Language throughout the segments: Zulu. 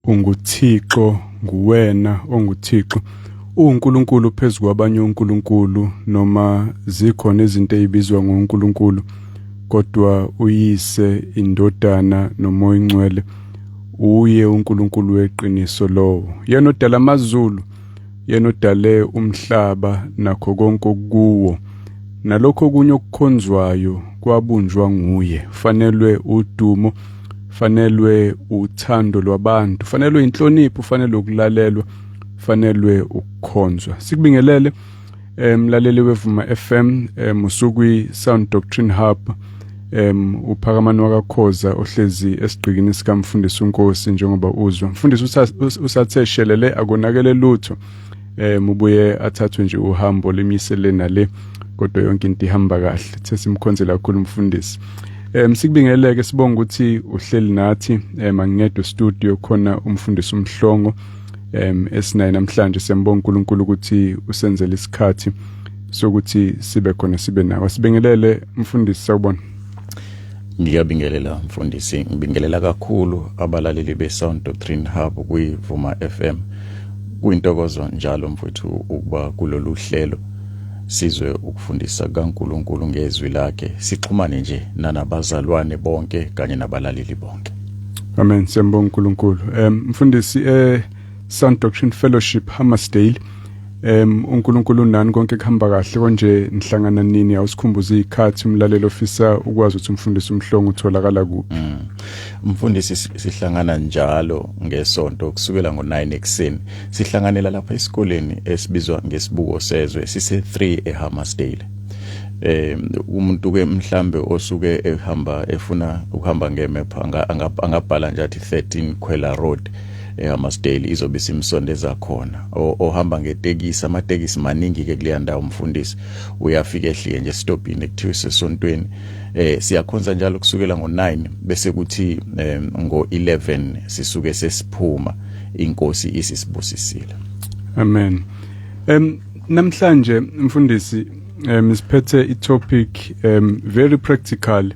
Unguthixo, nguwena onguThixo. UwuNkulunkulu phezu kwabanye onkulunkulu, noma zikhona izinto ezibizwa ngoNkulunkulu, kodwa uYise, iNdodana noMoya oNgcwele uye uNkulunkulu weqiniso lowo. Yena odala amazulu, yena odale umhlaba nakho konke okukuwo, nalokho okunye okukhonzwayo kwabunjwa nguye. Fanelwe udumo, fanelwe uthando lwabantu, fanelwe inhlonipho, fanelwe ukulalelwa, fanelwe ukukhonzwa. Sikubingelele mlaleli weVuma FM, usukwi Sound Doctrine Hub, uPhakamani wakaKhoza ohlezi esigqikini sikamfundisi uNkosi. Njengoba uzwa mfundisi usathe shelele, akonakele lutho, ubuye athathwe nje uhambo lemisele nale, kodwa yonke into ihamba kahle. Thi simkhonzela kakhulu umfundisi. Sikubingeleke, sibonga ukuthi uhleli nathi. Angingedwa studio, khona umfundisi uMhlongo esinaye namhlanje. Siyambonga uNkulunkulu ukuthi usenzele isikhathi sokuthi sibe khona, sibe nawe. Sibingelele mfundisi, sawubona. Ngiyabingelela mfundisi, ngibingelela kakhulu abalaleli be-Sound Doctrine Hub kwiVuma FM. Kuyintokozo njalo mfowethu ukuba kulolu hlelo, sizwe ukufundisa kaNkulunkulu ngezwi lakhe, sixhumane nje nanabazalwane bonke kanye nabalaleli bonke. Amen, siyambonga uNkulunkulu. Mfundisi, Sound Doctrine Fellowship Hammersdale, uNkulunkulu nani, konke kuhamba kahle konje? Nihlangana nini? Awusikhumbuze izikhathi, umlaleli ofisa ukwazi ukuthi umfundisi uMhlongo utholakala kuphi. Mfundisi, sihlangana njalo ngesonto kusukela ngo9 ekuseni. Sihlanganela lapha esikoleni esibizwa ngesibuko sezwe, sise 3 eHammersdale. Umuntu ke mhlambe osuke ehamba efuna ukuhamba ngemap angabhala nje athi 13 Khwela Road eHammersdale, izobe simsondeza khona. Ohamba ngetekisi, amatekisi maningi ke kuleya ndawo mfundisi, uyafika ehlike nje stopini ekuthiwa isesontweni. Siyakhonza njalo kusukela ngo9, bese kuthi ngo11 sisuke sesiphuma, inkosi isisibusisile. Amen. Namhlanje mfundisi, siphethe i-topic very practical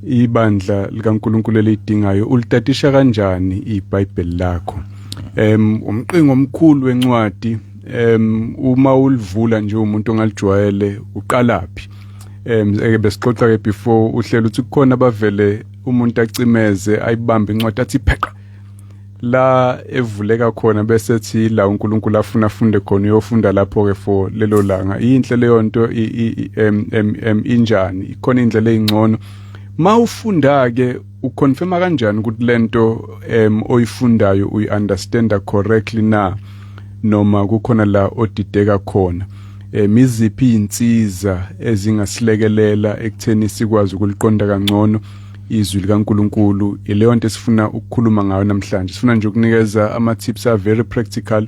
ibandla likaNkulunkulu elidingayo: ulitadisha kanjani iBhayibheli lakho? Umqingo omkhulu wencwadi, uma ulivula nje umuntu ongalijwayele, uqalaphi? Eke besixoxa ke before uhlelo ukuthi kukhona abavele umuntu acimeze, ayibambe incwadi, athi pheqa la evuleka khona, bese thi la uNkulunkulu afuna afunde khona, uyofunda lapho ke for lelo langa. Inhle leyo nto injani? Ikhona indlela ezingcono? Mawufunda ke, uconfirma kanjani ukuthi lento oyifundayo uyi-understanda correctly na, noma kukhona la odideka khona? Iziphi insiza ezingasilekelela ekutheni sikwazi ukuliqonda kangcono izwi likaNkulunkulu? Ileyo nto esifuna ukukhuluma ngayo namhlanje. Sifuna nje ukunikeza ama tips are very practical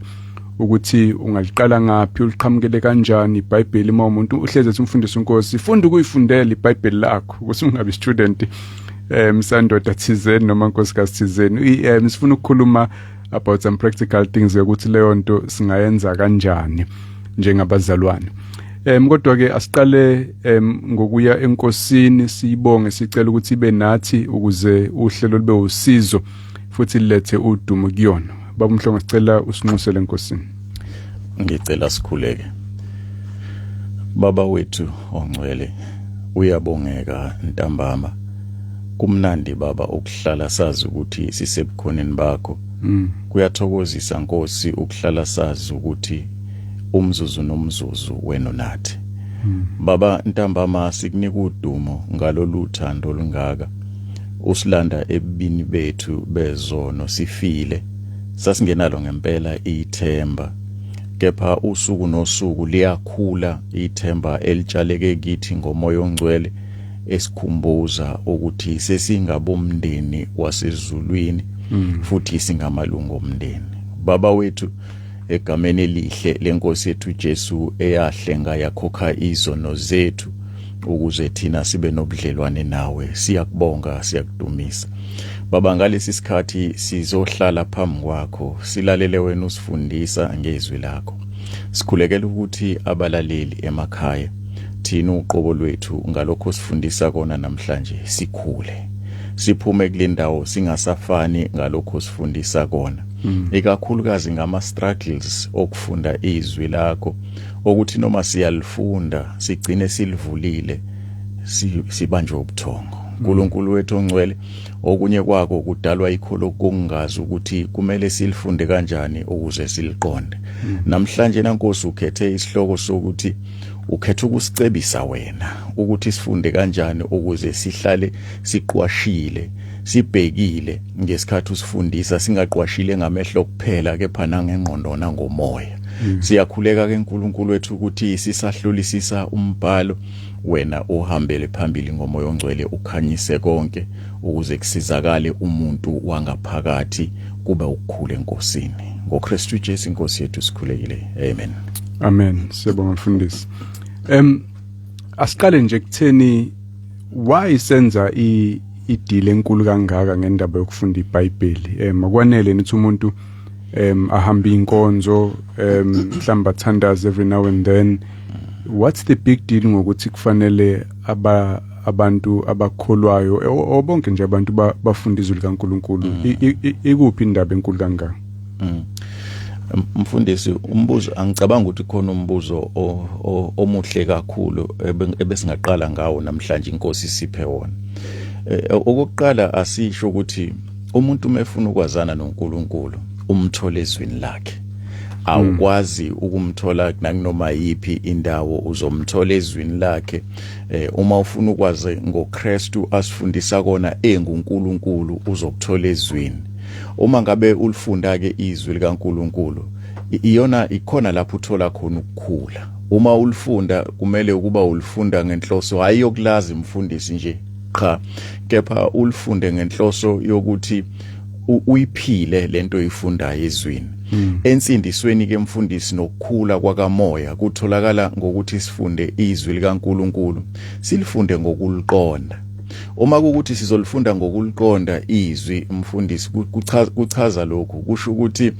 ukuthi ungaliqala ngaphi, uliqhamukele kanjani iBhayibheli. Uma umuntu uhleze ethi umfundisi uNkosi, funda ukuyifundela iBhayibheli lakho ukuthi ungabi student sandoda thizeni noma nkosikazi thizeni. Sifuna ukukhuluma about some practical things ukuthi leyo nto singayenza kanjani njengabazalwane. Kodwa ke asiqale ngokuya enkosini, siyibonge, sicela ukuthi ibe nathi ukuze uhlelo lube usizo futhi lilethe udumo kuyona. Baba Mhlongo, sicela usinxusele enkosini. Ngicela sikhuleke. Baba wethu ongcwele, uyabongeka ntambama. Kumnandi baba ukuhlala sazi ukuthi sisebukhoneni bakho. Kuyathokozisa Nkosi ukuhlala sazi ukuthi umzuzu nomzuzu wena nathi. Baba, ntambama sikunika udumo ngalolu thando olungaka. Usilanda ebubini bethu bezono, sifile. Sasingenalo ngempela ithemba. Kepha usuku nosuku liyakhula ithemba elitshaleke kithi ngomoya ongcwele, esikhumbuza ukuthi sesingabomndeni wasezulwini futhi singamalungu omndeni. Baba wethu, egameni elihle lenkosi yethu Jesu eyahlenga yakhokha izono zethu ukuze thina sibe nobudlelwane nawe, siyakubonga, siyakudumisa. Baba, ngalesi sikhathi sizohlala phambi kwakho, silalele wena usifundisa ngezwi lakho. Sikhulekela ukuthi abalaleli emakhaya, thina uqobo lwethu, ngalokho sifundisa kona namhlanje sikhule, siphume kule ndawo singasafani ngalokho sifundisa kona. Ikakhulukazi ngama struggles okufunda izwi lakho, ukuthi noma siyalifunda sigcine silivulile sibanjwe ubuthongo. uNkulunkulu wethu ongcwele, okunye kwako kudalwa ikholo kokungazi ukuthi kumele silifunde kanjani ukuze siliqonde. Namhlanje nankosi ukhethe isihloko sokuthi ukhetha ukusicebisa wena ukuthi sifunde kanjani ukuze sihlale siqwashile, sibhekile ngesikhathi usifundisa, singaqwashile ngamehlo kuphela kepha nangengqondo nangomoya. Siyakhuleka ke uNkulunkulu wethu ukuthi sisahlolisisa umbhalo, wena uhambele phambili ngomoya ongcwele, ukhanyise konke ukuze kusizakale umuntu wangaphakathi kube ukukhula enkosini. NgoKristu Jesu inkosi yethu sikhulekile. Amen. Amen. Siyabonga mfundisi. Asiqale nje kutheni why senza i-deal enkulu kangaka ngendaba yokufunda iBhayibheli. Akwanele nithi umuntu ahambe inkonzo, mhlawumbe athandaze every now and then. What's the big deal ngokuthi kufanele abantu abakholwayo obonke nje abantu bafunda izwi likaNkuluNkulu? Ikuphi indaba enkulu kangaka? Mfundisi, umbuzo, angicabanga ukuthi khona umbuzo omuhle kakhulu ebesingaqala ngawo namhlanje, inkosi siphe wona. Okokuqala asisho ukuthi umuntu uma efuna ukwazana noNkulunkulu umthola ezwini lakhe. Awukwazi ukumthola nakunoma yipi indawo, uzomthola ezwini lakhe. Uma ufuna ukwazi ngoKristu asifundisa kona enguNkulunkulu, uzokuthola ezwini. Uma ngabe ulifunda ke izwi likaNkulunkulu, iyona ikhona lapho uthola khona ukukhula. Uma ulifunda kumele ukuba ulifunda ngenhloso hayi yokulazi mfundisi nje qha, kepha ulifunde ngenhloso yokuthi uyiphile lento oyifundayo ezwini. Ensindisweni ke mfundisi nokukhula kwakamoya kutholakala ngokuthi sifunde izwi likaNkuluNkulu, silifunde ngokuliqonda. Uma kukuthi sizolifunda ngokuliqonda izwi mfundisi, kuchaza lokhu kusho ukuthi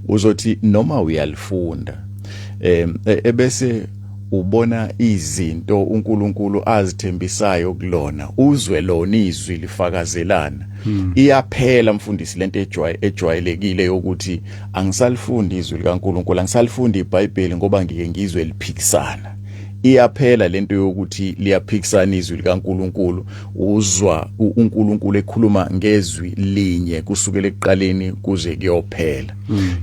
uzothi noma uyalifunda ebese ubona izinto uNkulunkulu azithembisayo kulona, uzwe lona izwi lifakazelana. Iyaphela mfundisi lento ejwayelekile yokuthi angisalifundi izwi likaNkulunkulu, angisalifundi iBhayibheli ngoba ngike ngizwe liphikisana. Iyaphela lento yokuthi liyaphikisana izwi likaNkulunkulu, uzwa uNkulunkulu ekhuluma ngezwi linye kusukela ekuqaleni kuze kuyophela.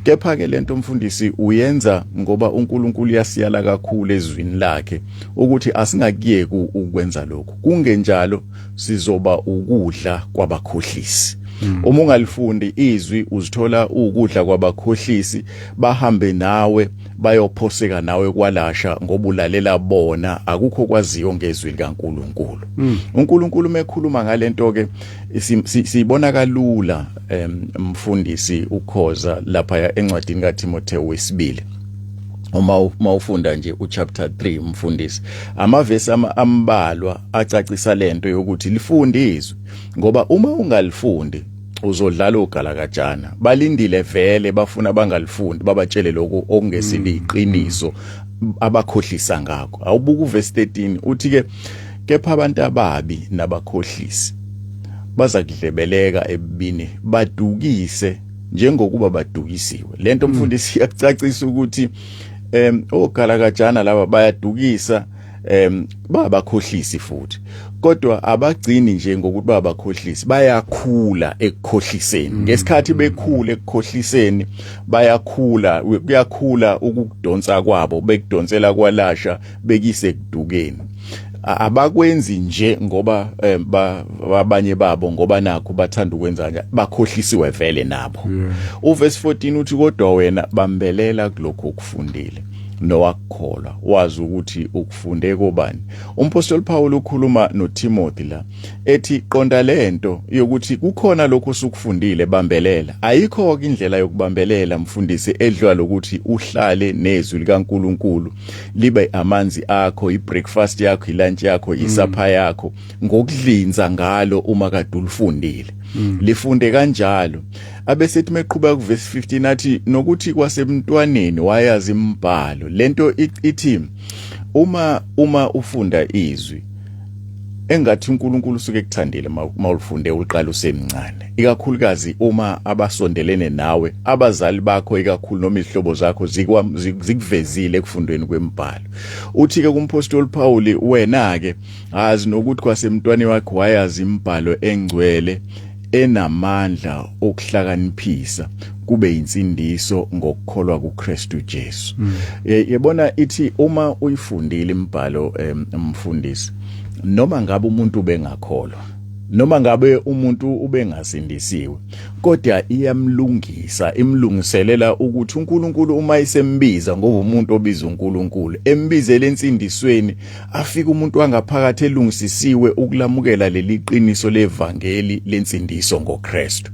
Kepha ke lento mfundisi uyenza ngoba uNkulunkulu uyasiyala kakhulu ezwini lakhe ukuthi asingakuyeki ukwenza lokho, kungenjalo sizoba ukudla kwabakhohlisi. Uma ungalifundi izwi uzithola ukudla kwabakhohlisi, bahambe nawe bayophoseka nawe kwalasha ngoba ulalela bona, akukho kwaziyo ngezwi likaNkuluNkulu. uNkulunkulu mekhuluma ngalento ke siyibona kalula mfundisi ukhoza lapha encwadini kaTimotheo wesibili. Uma ufunda nje uchapter 3 mfundisi, amavesi ambalwa acacisa lento yokuthi lifunde izwi, ngoba uma ungalifundi uzodlala ugalakajana. Balindile vele, bafuna bangalifundi babatshele lokho okungesili iqiniso abakhohlisa ngakho. Awubuka uverse 13 uthi ke, kepha abantu ababi nabakhohlisi baza kudlebeleka ebubini, badukise njengokuba badukisiwe. Lento mfundisi iyakucacisa ukuthi ogalakajana laba bayadukisa, babakhohlisi futhi, kodwa abagcini nje ngokuthi babakhohlisi, bayakhula ekukhohliseni. Ngesikhathi bekhula ekukhohliseni bayakhula, kuyakhula ukudonsa kwabo, bekudonsela kwalasha bekise ekudukeni. Abakwenzi nje ngoba abanye babo ngoba nakho bathanda ukwenza kanje, bakhohlisiwe vele nabo. Uverse 14 uthi, kodwa wena bambelela kulokho okufundile nowakukholwa, wazi ukuthi ukufunde kobani. Umpostoli Paul ukhuluma noTimothy la ethi qonda lento yokuthi kukhona lokho osukufundile, bambelela. Ayikho ke indlela yokubambelela mfundisi edlula lokuthi uhlale nezwi likaNkuluNkulu libe amanzi akho, ibreakfast yakho, ilunch yakho, isupper yakho, ngokudlinza ngalo uma kade ulifundile. Lifunde kanjalo. Abesethi meqhubeka kuverse 15 athi nokuthi kwasemntwaneni wayazi imibhalo. Lento ithi uma ufunda izwi Engathi uNkulunkulu usuke ekuthandile mawulifunde uliqala usemncane, ikakhulukazi uma abasondelene nawe, abazali bakho ikakhulu noma izihlobo zakho zikuvezile ekufundweni kwemibhalo. Uthi ke kumpostoli Paul, wena ke azi nokuthi kwasemntwani wakho wayazi imibhalo engcwele enamandla okuhlakaniphisa kube insindiso ngokukholwa kuKristu Jesu. Yebona ithi uma uyifundile imibhalo, mfundisi, noma ngabe umuntu ubengakholwa, noma ngabe umuntu ubengasindisiwe, kodwa iyamlungisa, imlungiselela ukuthi uNkulunkulu uma esembiza, ngoba umuntu obiza uNkulunkulu embizele ensindisweni, afike umuntu wangaphakathi elungisisiwe ukulamukela leli qiniso levangeli lensindiso ngoKristu.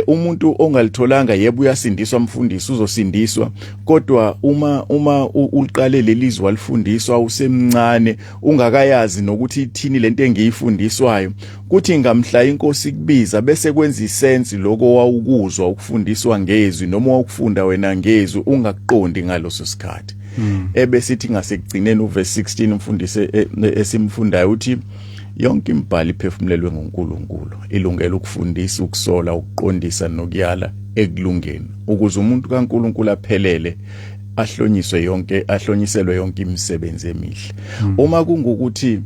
Umuntu ongalitholanga, yebo uyasindiswa mfundisi, uzosindiswa, kodwa uma uliqale lelizwi walifundiswa usemncane, ungakayazi nokuthi ithini lento engiyifundiswayo, kuthi ngamhla inkosi kubiza bese kwenza isense lokho wawukuzwa ukufundiswa ngezwi noma wawukufunda wena ngezwi ungakuqondi ngaloso sikhathi. Ebesithi ngasekugcineni uverse 16, umfundisi, esimfundayo uthi yonke imibhalo iphefumulelwe nguNkulunkulu, ilungela ukufundisa, ukusola, ukuqondisa nokuyala ekulungeni, ukuze umuntu kaNkulunkulu aphelele, ahlonyiswe yonke ahlonyiselwe yonke imisebenzi emihle. Uma kungukuthi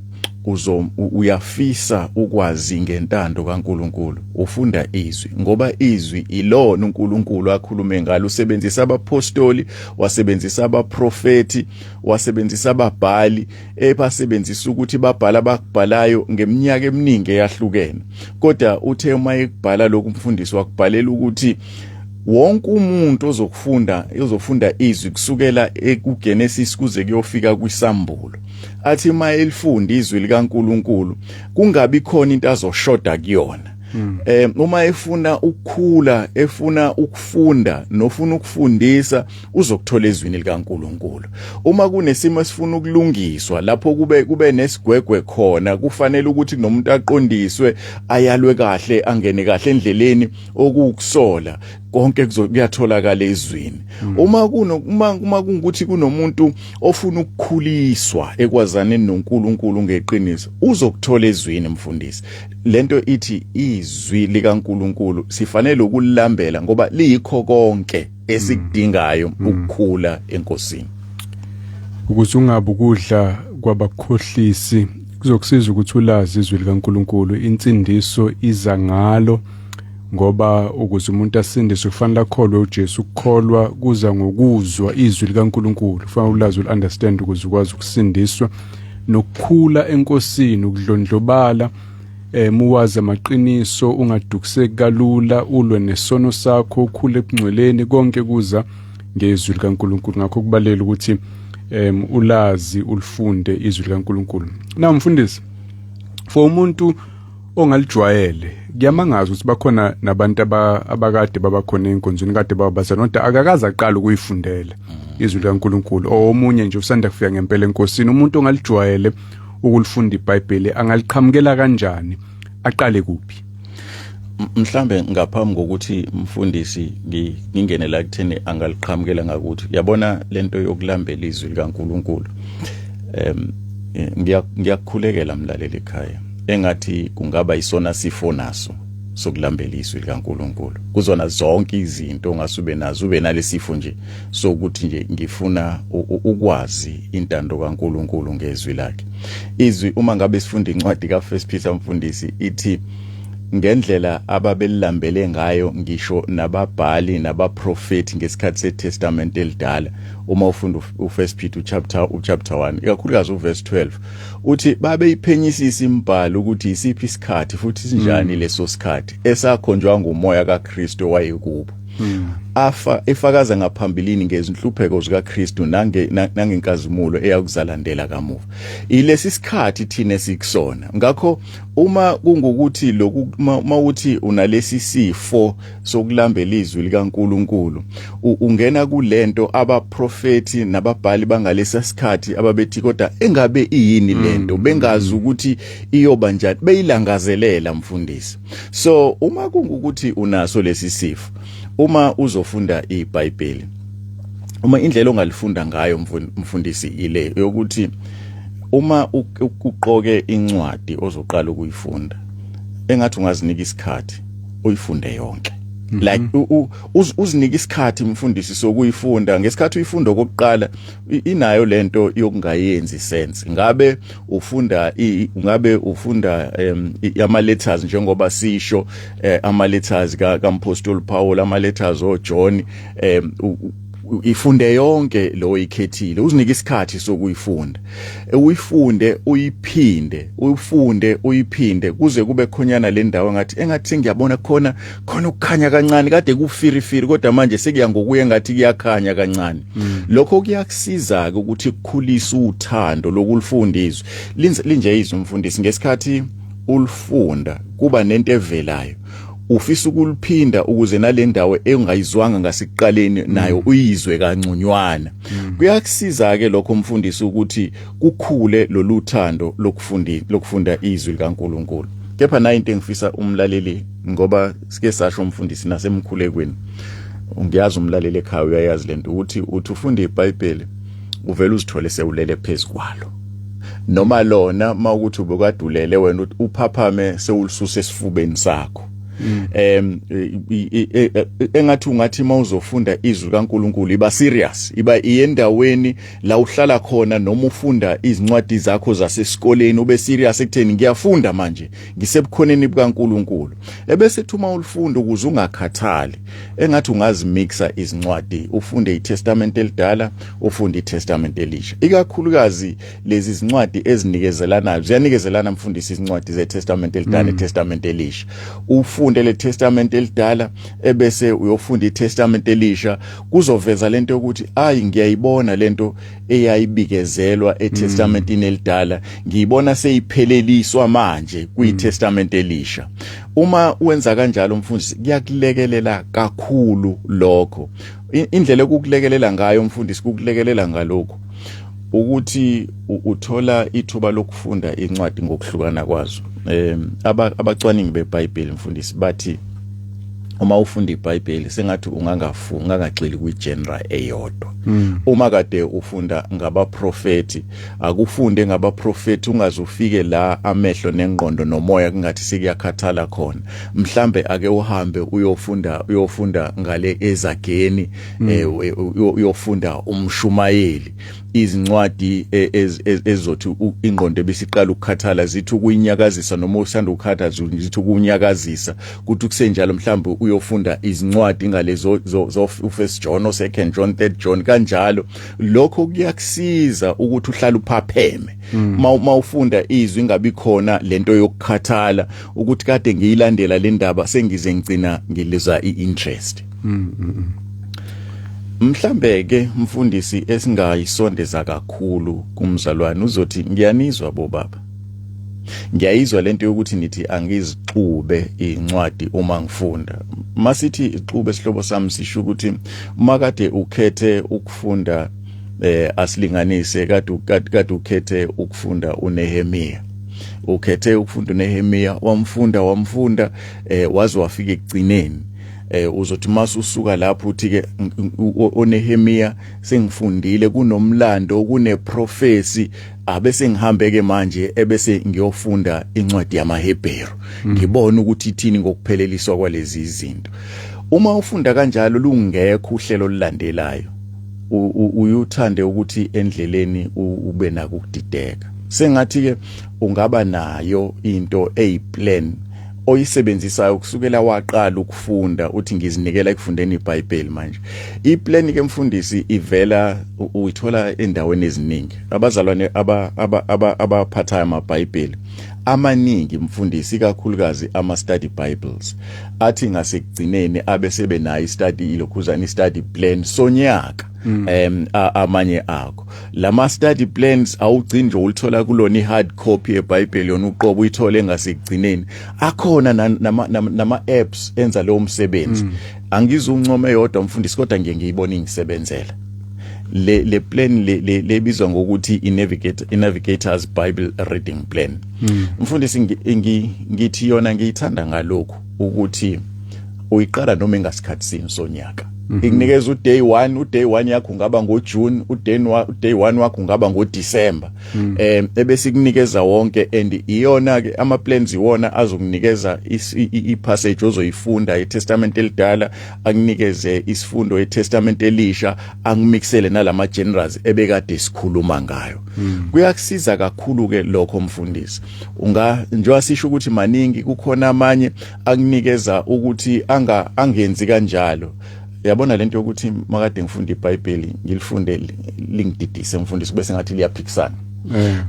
uzo uyafisa ukwazi ngentando kaNkuluNkulu, ufunda izwi, ngoba izwi ilona uNkulunkulu akhulume ngalo. Usebenzisa abapostoli, wasebenzisa abaprofeti, wasebenzisa ababhali, ebasebenzisa ukuthi babhala abakubhalayo ngeminyaka eminingi eyahlukene, kodwa uthe uma ekubhala lokhu umfundisi, wakubhalela ukuthi wonke umuntu ozokufunda uzofunda izwi kusukela ekuGenesis kuze kuyofika kwisambulo, athi uma elifunda izwi likaNkuluNkulu kungabi khona into azoshoda kuyona. Uma efuna ukukhula, efuna ukufunda nofuna ukufundisa, uzokuthola ezwini likaNkuluNkulu. Uma kunesimo esifuna ukulungiswa, lapho kube nesigwegwe khona, kufanele ukuthi kunomuntu aqondiswe, ayalwe kahle, angene kahle endleleni, okuwukusola, konke kuyatholakala ezwini. Uma kungukuthi kunomuntu ofuna ukukhuliswa ekwazaneni noNkulunkulu ngeqiniso, uzokuthola ezwini mfundisi. Lento ithi izwi likaNkulunkulu sifanele ukulambela, ngoba liyikho konke esikudingayo ukukhula enkosini. Ukuze ungabe ukudla kwabakhohlisi, kuzokusiza ukuthi ulazi izwi likaNkulunkulu. Insindiso iza ngalo, ngoba ukuze umuntu asindiswe kufanele akholwe uJesu. Ukukholwa kuza ngokuzwa izwi likaNkulunkulu. Kufanele ulazi, ul-understand, ukuze ukwazi ukusindiswa nokukhula enkosini, ukudlondlobala, muwazi amaqiniso, ungadukiseki kalula, ulwe nesono sakho, ukhule ebungcweleni. Konke kuza ngezwi likaNkulunkulu. Ngakho kubalulekile ukuthi ulazi, ulifunde izwi likaNkulunkulu. Na mfundisi, for umuntu ongalijwayele, kuyamangaza ukuthi bakhona nabantu abakade babakhona enkonzweni, kade babazana, kodwa akakaze aqala ukuyifundela izwi likaNkulunkulu, omunye nje usanda kufika ngempela enkosini. Umuntu ongalijwayele ukulifunda iBhayibheli angaliqhamukela kanjani, aqale kuphi? Mhlambe ngaphambi kokuthi mfundisi ngingene la kutheni angaliqhamukela ngakuthi, yabona lento yokulambela izwi likaNkuluNkulu, ngiyakukhulekela mlaleli ekhaya, engathi kungaba isona sifo naso sokulambela izwi likaNkuluNkulu. Kuzona zonke izinto ongasube nazo, ube nalesifo nje sokuthi nje ngifuna ukwazi intando kaNkuluNkulu ngezwi lakhe. Izwi, uma ngabe sifunda incwadi kaFirst Peter mfundisi, ithi ngendlela ababelilambele ngayo ngisho nababhali nabaprofeti ngesikhathi seTestament elidala. Uma ufunda uFirst Peter uchapter 1, ikakhulukazi uverse 12, uthi babeyiphenyisisa imibhalo ukuthi isiphi isikhathi futhi sinjani leso sikhathi esakhonjwa ngumoya kaKristu owayekubo, afa efakaza ngaphambilini ngezinhlupheko zikaKristu nangenkazimulo eyakuzalandela kamuva. Ilesi sikhathi thina esikusona. Ngakho uma kungukuthi lokhu, uma uthi unalesi sifo sokulambela izwi likaNkuluNkulu, ungena kulento abaprofeti nababhali bangalesa sikhathi ababethi kodwa engabe iyini lento, bengazi ukuthi iyoba njani, beyilangazelela mfundisi. So uma kungukuthi unaso lesi sifo, uma uzofunda iBhayibheli, uma indlela ongalifunda ngayo mfundisi ile yokuthi Uma uqoke incwadi ozoqala ukuyifunda, engathi ungazinika isikhathi uyifunde yonke, like uzinike isikhathi, mfundisi, sokuyifunda. Ngesikhathi uyifunda okokuqala, inayo lento yokungayenzi sense. Ngabe ufunda ama letters, njengoba sisho, ama letters kaMpostoli Paul, ama letters oJohn, ifunde yonke lo oyikhethile, uzinike isikhathi sokuyifunda, uyifunde, uyiphinde, uyifunde, uyiphinde, kuze kube khonyana le ndawo engathi ngiyabona khona khona ukukhanya kancane. Kade kufirifiri, kodwa manje sekuya ngokuye ngathi kuyakhanya kancane. Lokho kuyakusiza ke ukuthi kukhulise uthando lokulifunda izwi. Linje izwi, umfundisi, ngesikhathi ulifunda kuba nento evelayo, ufisa ukuliphinda ukuze nale ndawo engayizwanga ngasekuqaleni nayo uyizwe kanconywana. Kuyakusiza ke lokho, umfundisi, ukuthi kukhule lolu thando lokufunda izwi likaNkuluNkulu. Kepha nayo into engifisa umlaleli, ngoba sike sasho, umfundisi, nasemkhulekweni, ngiyazi umlaleli ekhaya uyayazi lento, ukuthi uthi ufunda iBhayibheli uvela uzithole sewulele phezukwalo, noma lona mawukuthi ubekadulele wena, uphaphame sewulisusa esifubeni sakho. Engathi ungathi mawuzofunda izwi kaNkuluNkulu, iba serious, iba iyendaweni la uhlala khona, noma ufunda izincwadi zakho zasesikoleni, ube serious ekutheni ngiyafunda manje, ngisebukhoneni bukaNkuluNkulu. Ebese thuma ulifunda ukuze ungakhathali, engathi ungazimixa izincwadi, ufunde iTestament elidala, ufunde iTestament elisha, ikakhulukazi lezi zincwadi ezinikezelanayo. Ziyanikezelana, mfundisi, izincwadi zeTestament elidala neTestament elisha. Ufunde le Testament elidala, ebese uyofunda iTestament elisha, kuzoveza lento yokuthi ayi, ngiyayibona lento eyayibikezelwa eTestamentini elidala, ngiyibona seyipheleliswa manje kwiTestament elisha. Uma wenza kanjalo, mfundisi, kuyakulekelela kakhulu lokho. Indlela ekukulekelela ngayo, mfundisi, kukulekelela ngalokho ukuthi uthola ithuba lokufunda incwadi ngokuhlukana kwazo. Abacwaningi beBhayibheli, mfundisi, bathi uma ufunda iBhayibheli sengathi ungangafunga ungagxili kwigenre eyodwa. Uma kade ufunda ngabaprofeti, akufunde ngabaprofeti, ungaze ufike la amehlo nengqondo nomoya kungathi sekuyakhathala khona. Mhlambe ake uhambe uyofunda ngale ezageni, uyofunda umshumayeli, izincwadi ezizothi ingqondo ebisiqala ukukhathala zithi ukuyinyakazisa, noma usanda ukukhatha zithi ukunyakazisa. Kuthi kusenjalo mhlawumbe uyofunda izincwadi ngalezo zo First John o Second John, Third John, kanjalo. Lokho kuyakusiza ukuthi uhlale uphapheme ma ufunda izwi, ingabi khona lento yokukhathala ukuthi kade ngiyilandela le ndaba, sengize ngicina ngiliza i-interest. Mhlambe ke, mfundisi, esingayisondeza kakhulu kumzalwane uzothi, "Ngiyanizwa bobaba, ngiyayizwa lento yokuthi nithi angizixube incwadi uma ngifunda." Masithi ixube, sihlobo sami, sisho ukuthi uma kade ukhethe ukufunda, asilinganise, kade ukhethe ukufunda uNehemia, ukhethe ukufunda uNehemia, wamfunda, wamfunda, waze wafika ekugcineni, uzothi masusuka lapho uthi ke, "ONehemia sengifundile, kunomlando, kuneprofesi, abese ngihambe ke manje ebese ngiyofunda incwadi yamaHebheru, ngibone ukuthi ithini ngokupheleliswa kwalezi izinto." Uma ufunda kanjalo lungekho uhlelo olulandelayo, uyuthande ukuthi endleleni ube nako ukudideka. Sengathi ke ungaba nayo into eyiplan oyisebenzisayo kusukela waqala ukufunda, uthi ngizinikela ekufundeni iBhayibheli manje. Iplan ke, mfundisi, ivela uyithola endaweni eziningi. Abazalwane abaphathayo amaBhayibheli amaningi, mfundisi, ikakhulukazi ama study bibles, athi ngasekugcineni abe sebenayo istudy ilokhuzana istudy plan sonyaka. Amanye akho lama study plans awugcini nje ulithola kulona i-hard copy yeBhayibheli yona uqobo, uyithole ngasekugcineni. Akhona nama apps enza lowo msebenzi. Angizuncome yodwa, mfundisi, kodwa ngiye ngiyibona ingisebenzela le plan le lebizwa ngokuthi i-Navigators Bible Reading Plan. Mfundisi, ngithi yona ngiyithanda ngalokhu ukuthi uyiqala noma engasikhathi sini sonyaka. Ikunikeza uday 1, uday 1 yakho ungaba ngoJune, uday 1 wakho ungaba ngoDecember, ebese ikunikeza wonke. And iyona ke ama plans, iwona azokunikeza i passage ozoyifunda eTestament elidala, akunikeze isifundo eTestament elisha, akumixele nalama genres ebekade sikhuluma ngayo. Kuyakusiza kakhulu ke lokho, mfundisi. Unga njengoba sisho ukuthi maningi, kukhona amanye akunikeza ukuthi anga angenzi kanjalo. Yabona lento yokuthi makade ngifunda iBhayibheli, ngilifunde lingididise, mfundisi, bese ngathi liyaphikisana.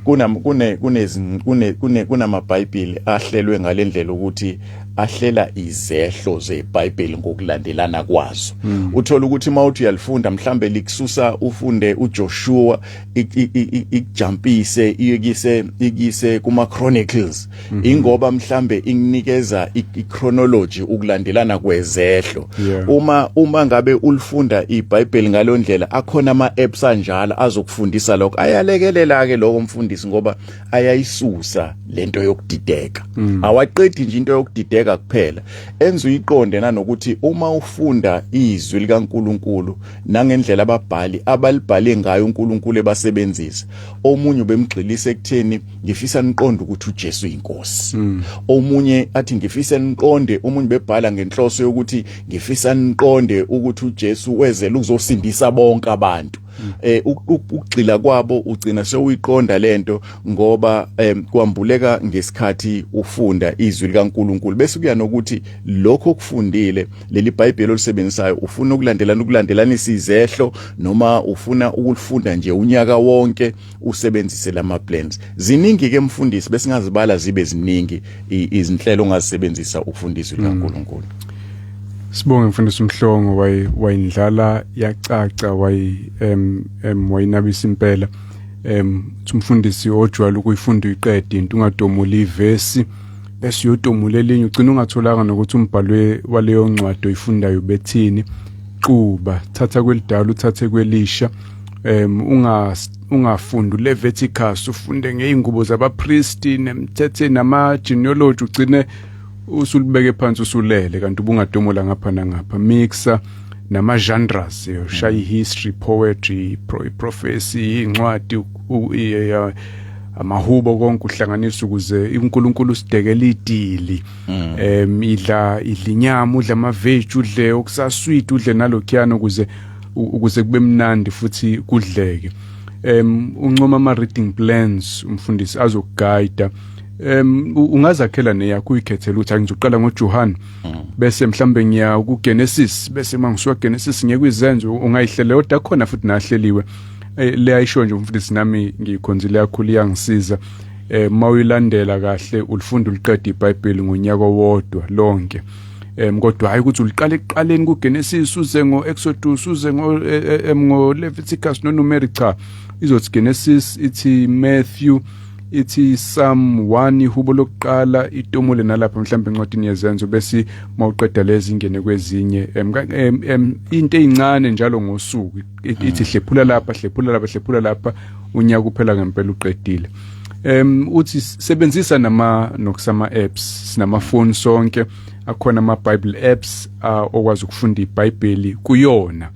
Kuna kune kunezi kune kune kunamabhayibheli ahlelwe ngalendlela ukuthi ahlela izehlo zeBhayibheli ngokulandelana kwazo. Uthola ukuthi mawuthi uyalifunda, mhlambe likususa ufunde uJoshua, ikujumpise iyekise ikise kuma Chronicles, ingoba mhlambe ikunikeza i-chronology, ukulandelana kwezehlo. Uma ngabe ulifunda iBhayibheli ngalondlela, akhona ama apps anjalo azokufundisa lokho, ayalekelela ke lokho, mfundisi, ngoba ayayisusa lento yokudideka. Awaqedi nje into yokudideka kuphela, enza uyiqonde nanokuthi uma ufunda izwi likaNkuluNkulu nangendlela ababhali abalibhale ngayo, uNkulunkulu ebasebenzisa. Omunye ubemgxilisa ekutheni ngifisa niqonde ukuthi uJesu uyinkosi, omunye athi ngifisa niqonde, omunye bebhala ngenhloso yokuthi ngifisa niqonde ukuthi uJesu wezela ukuzosindisa bonke abantu. Ukugxila kwabo ugcina sewuyiqonda lento, ngoba kwambuleka ngesikhathi ufunda izwi likaNkuluNkulu. Bese kuya nokuthi lokho okufundile, leli bible olisebenzisayo, ufuna ukulandelana, ukulandelanisa izehlo, noma ufuna ukulifunda nje unyaka wonke, usebenzise lama plans. Ziningi ke, mfundisi, besingazibala zibe ziningi izinhlelo ongazisebenzisa ukufunda izwi likaNkuluNkulu. Sibonge, mfundisi Mhlongo, wayindlala yacaca, wayi em em wayinabisa impela. Umfundisi ojwayele ukuyifunda uyiqede into, ungatomula ivesi bese uyotomula elinye, ugcina ungatholanga nokuthi umbhalwe waleyo ncwadi oyifundayo bethini. Xuba, thatha kwelidala, uthathe kwelisha. Unga ungafundi uLeviticus ufunde ngeingubo zabapristi nemthethe nama genealogy, ugcine usulibeke phansi usulele, kanti ubungatomula ngapha nangapha. Mixa nama genres, ushaya history, poetry, prophecy, incwadi, amahubo, konke uhlanganisa ukuze uNkulunkulu usidekele idili. Idla inyama, udla ama veg, udle okusasweet, udle nalokhuyana, ukuze kube mnandi futhi kudleke. Uncoma ama reading plans, umfundisi, azokuguide. Ungazakhela neyakho, uyikhethela ukuthi angizoqala ngoJohn, bese mhlambe ngiya kuGenesis, bese mangisuka Genesis ngiye kwizenzo. Ungayihlela, kodwa khona futhi nahleliwe. Le ayisho nje umfundisi, nami ngiyikhonzile kakhulu, iyangisiza. Mawuyilandela kahle, ulifunda uliqeda iBhayibheli ngonyaka owodwa lonke. Kodwa hayi ukuthi uliqala ekuqaleni kuGenesis, uze ngoExodus, uze ngo Leviticus no Numeri. Cha, izothi Genesis, ithi Matthew, ithi Psalm 1, ihubo lokuqala, itomule nalapha mhlawumbe encwadini yezenzo, bese mawuqeda lezi ingene kwezinye. Into ezincane njalo ngosuku, ithi hlephula lapha, hlephula lapha, hlephula lapha, unyaka uphela ngempela uqedile. Uthi sebenzisa nama nokusama apps, sinama phone sonke, akhona ama Bible apps okwazi ukufunda iBhayibheli kuyona.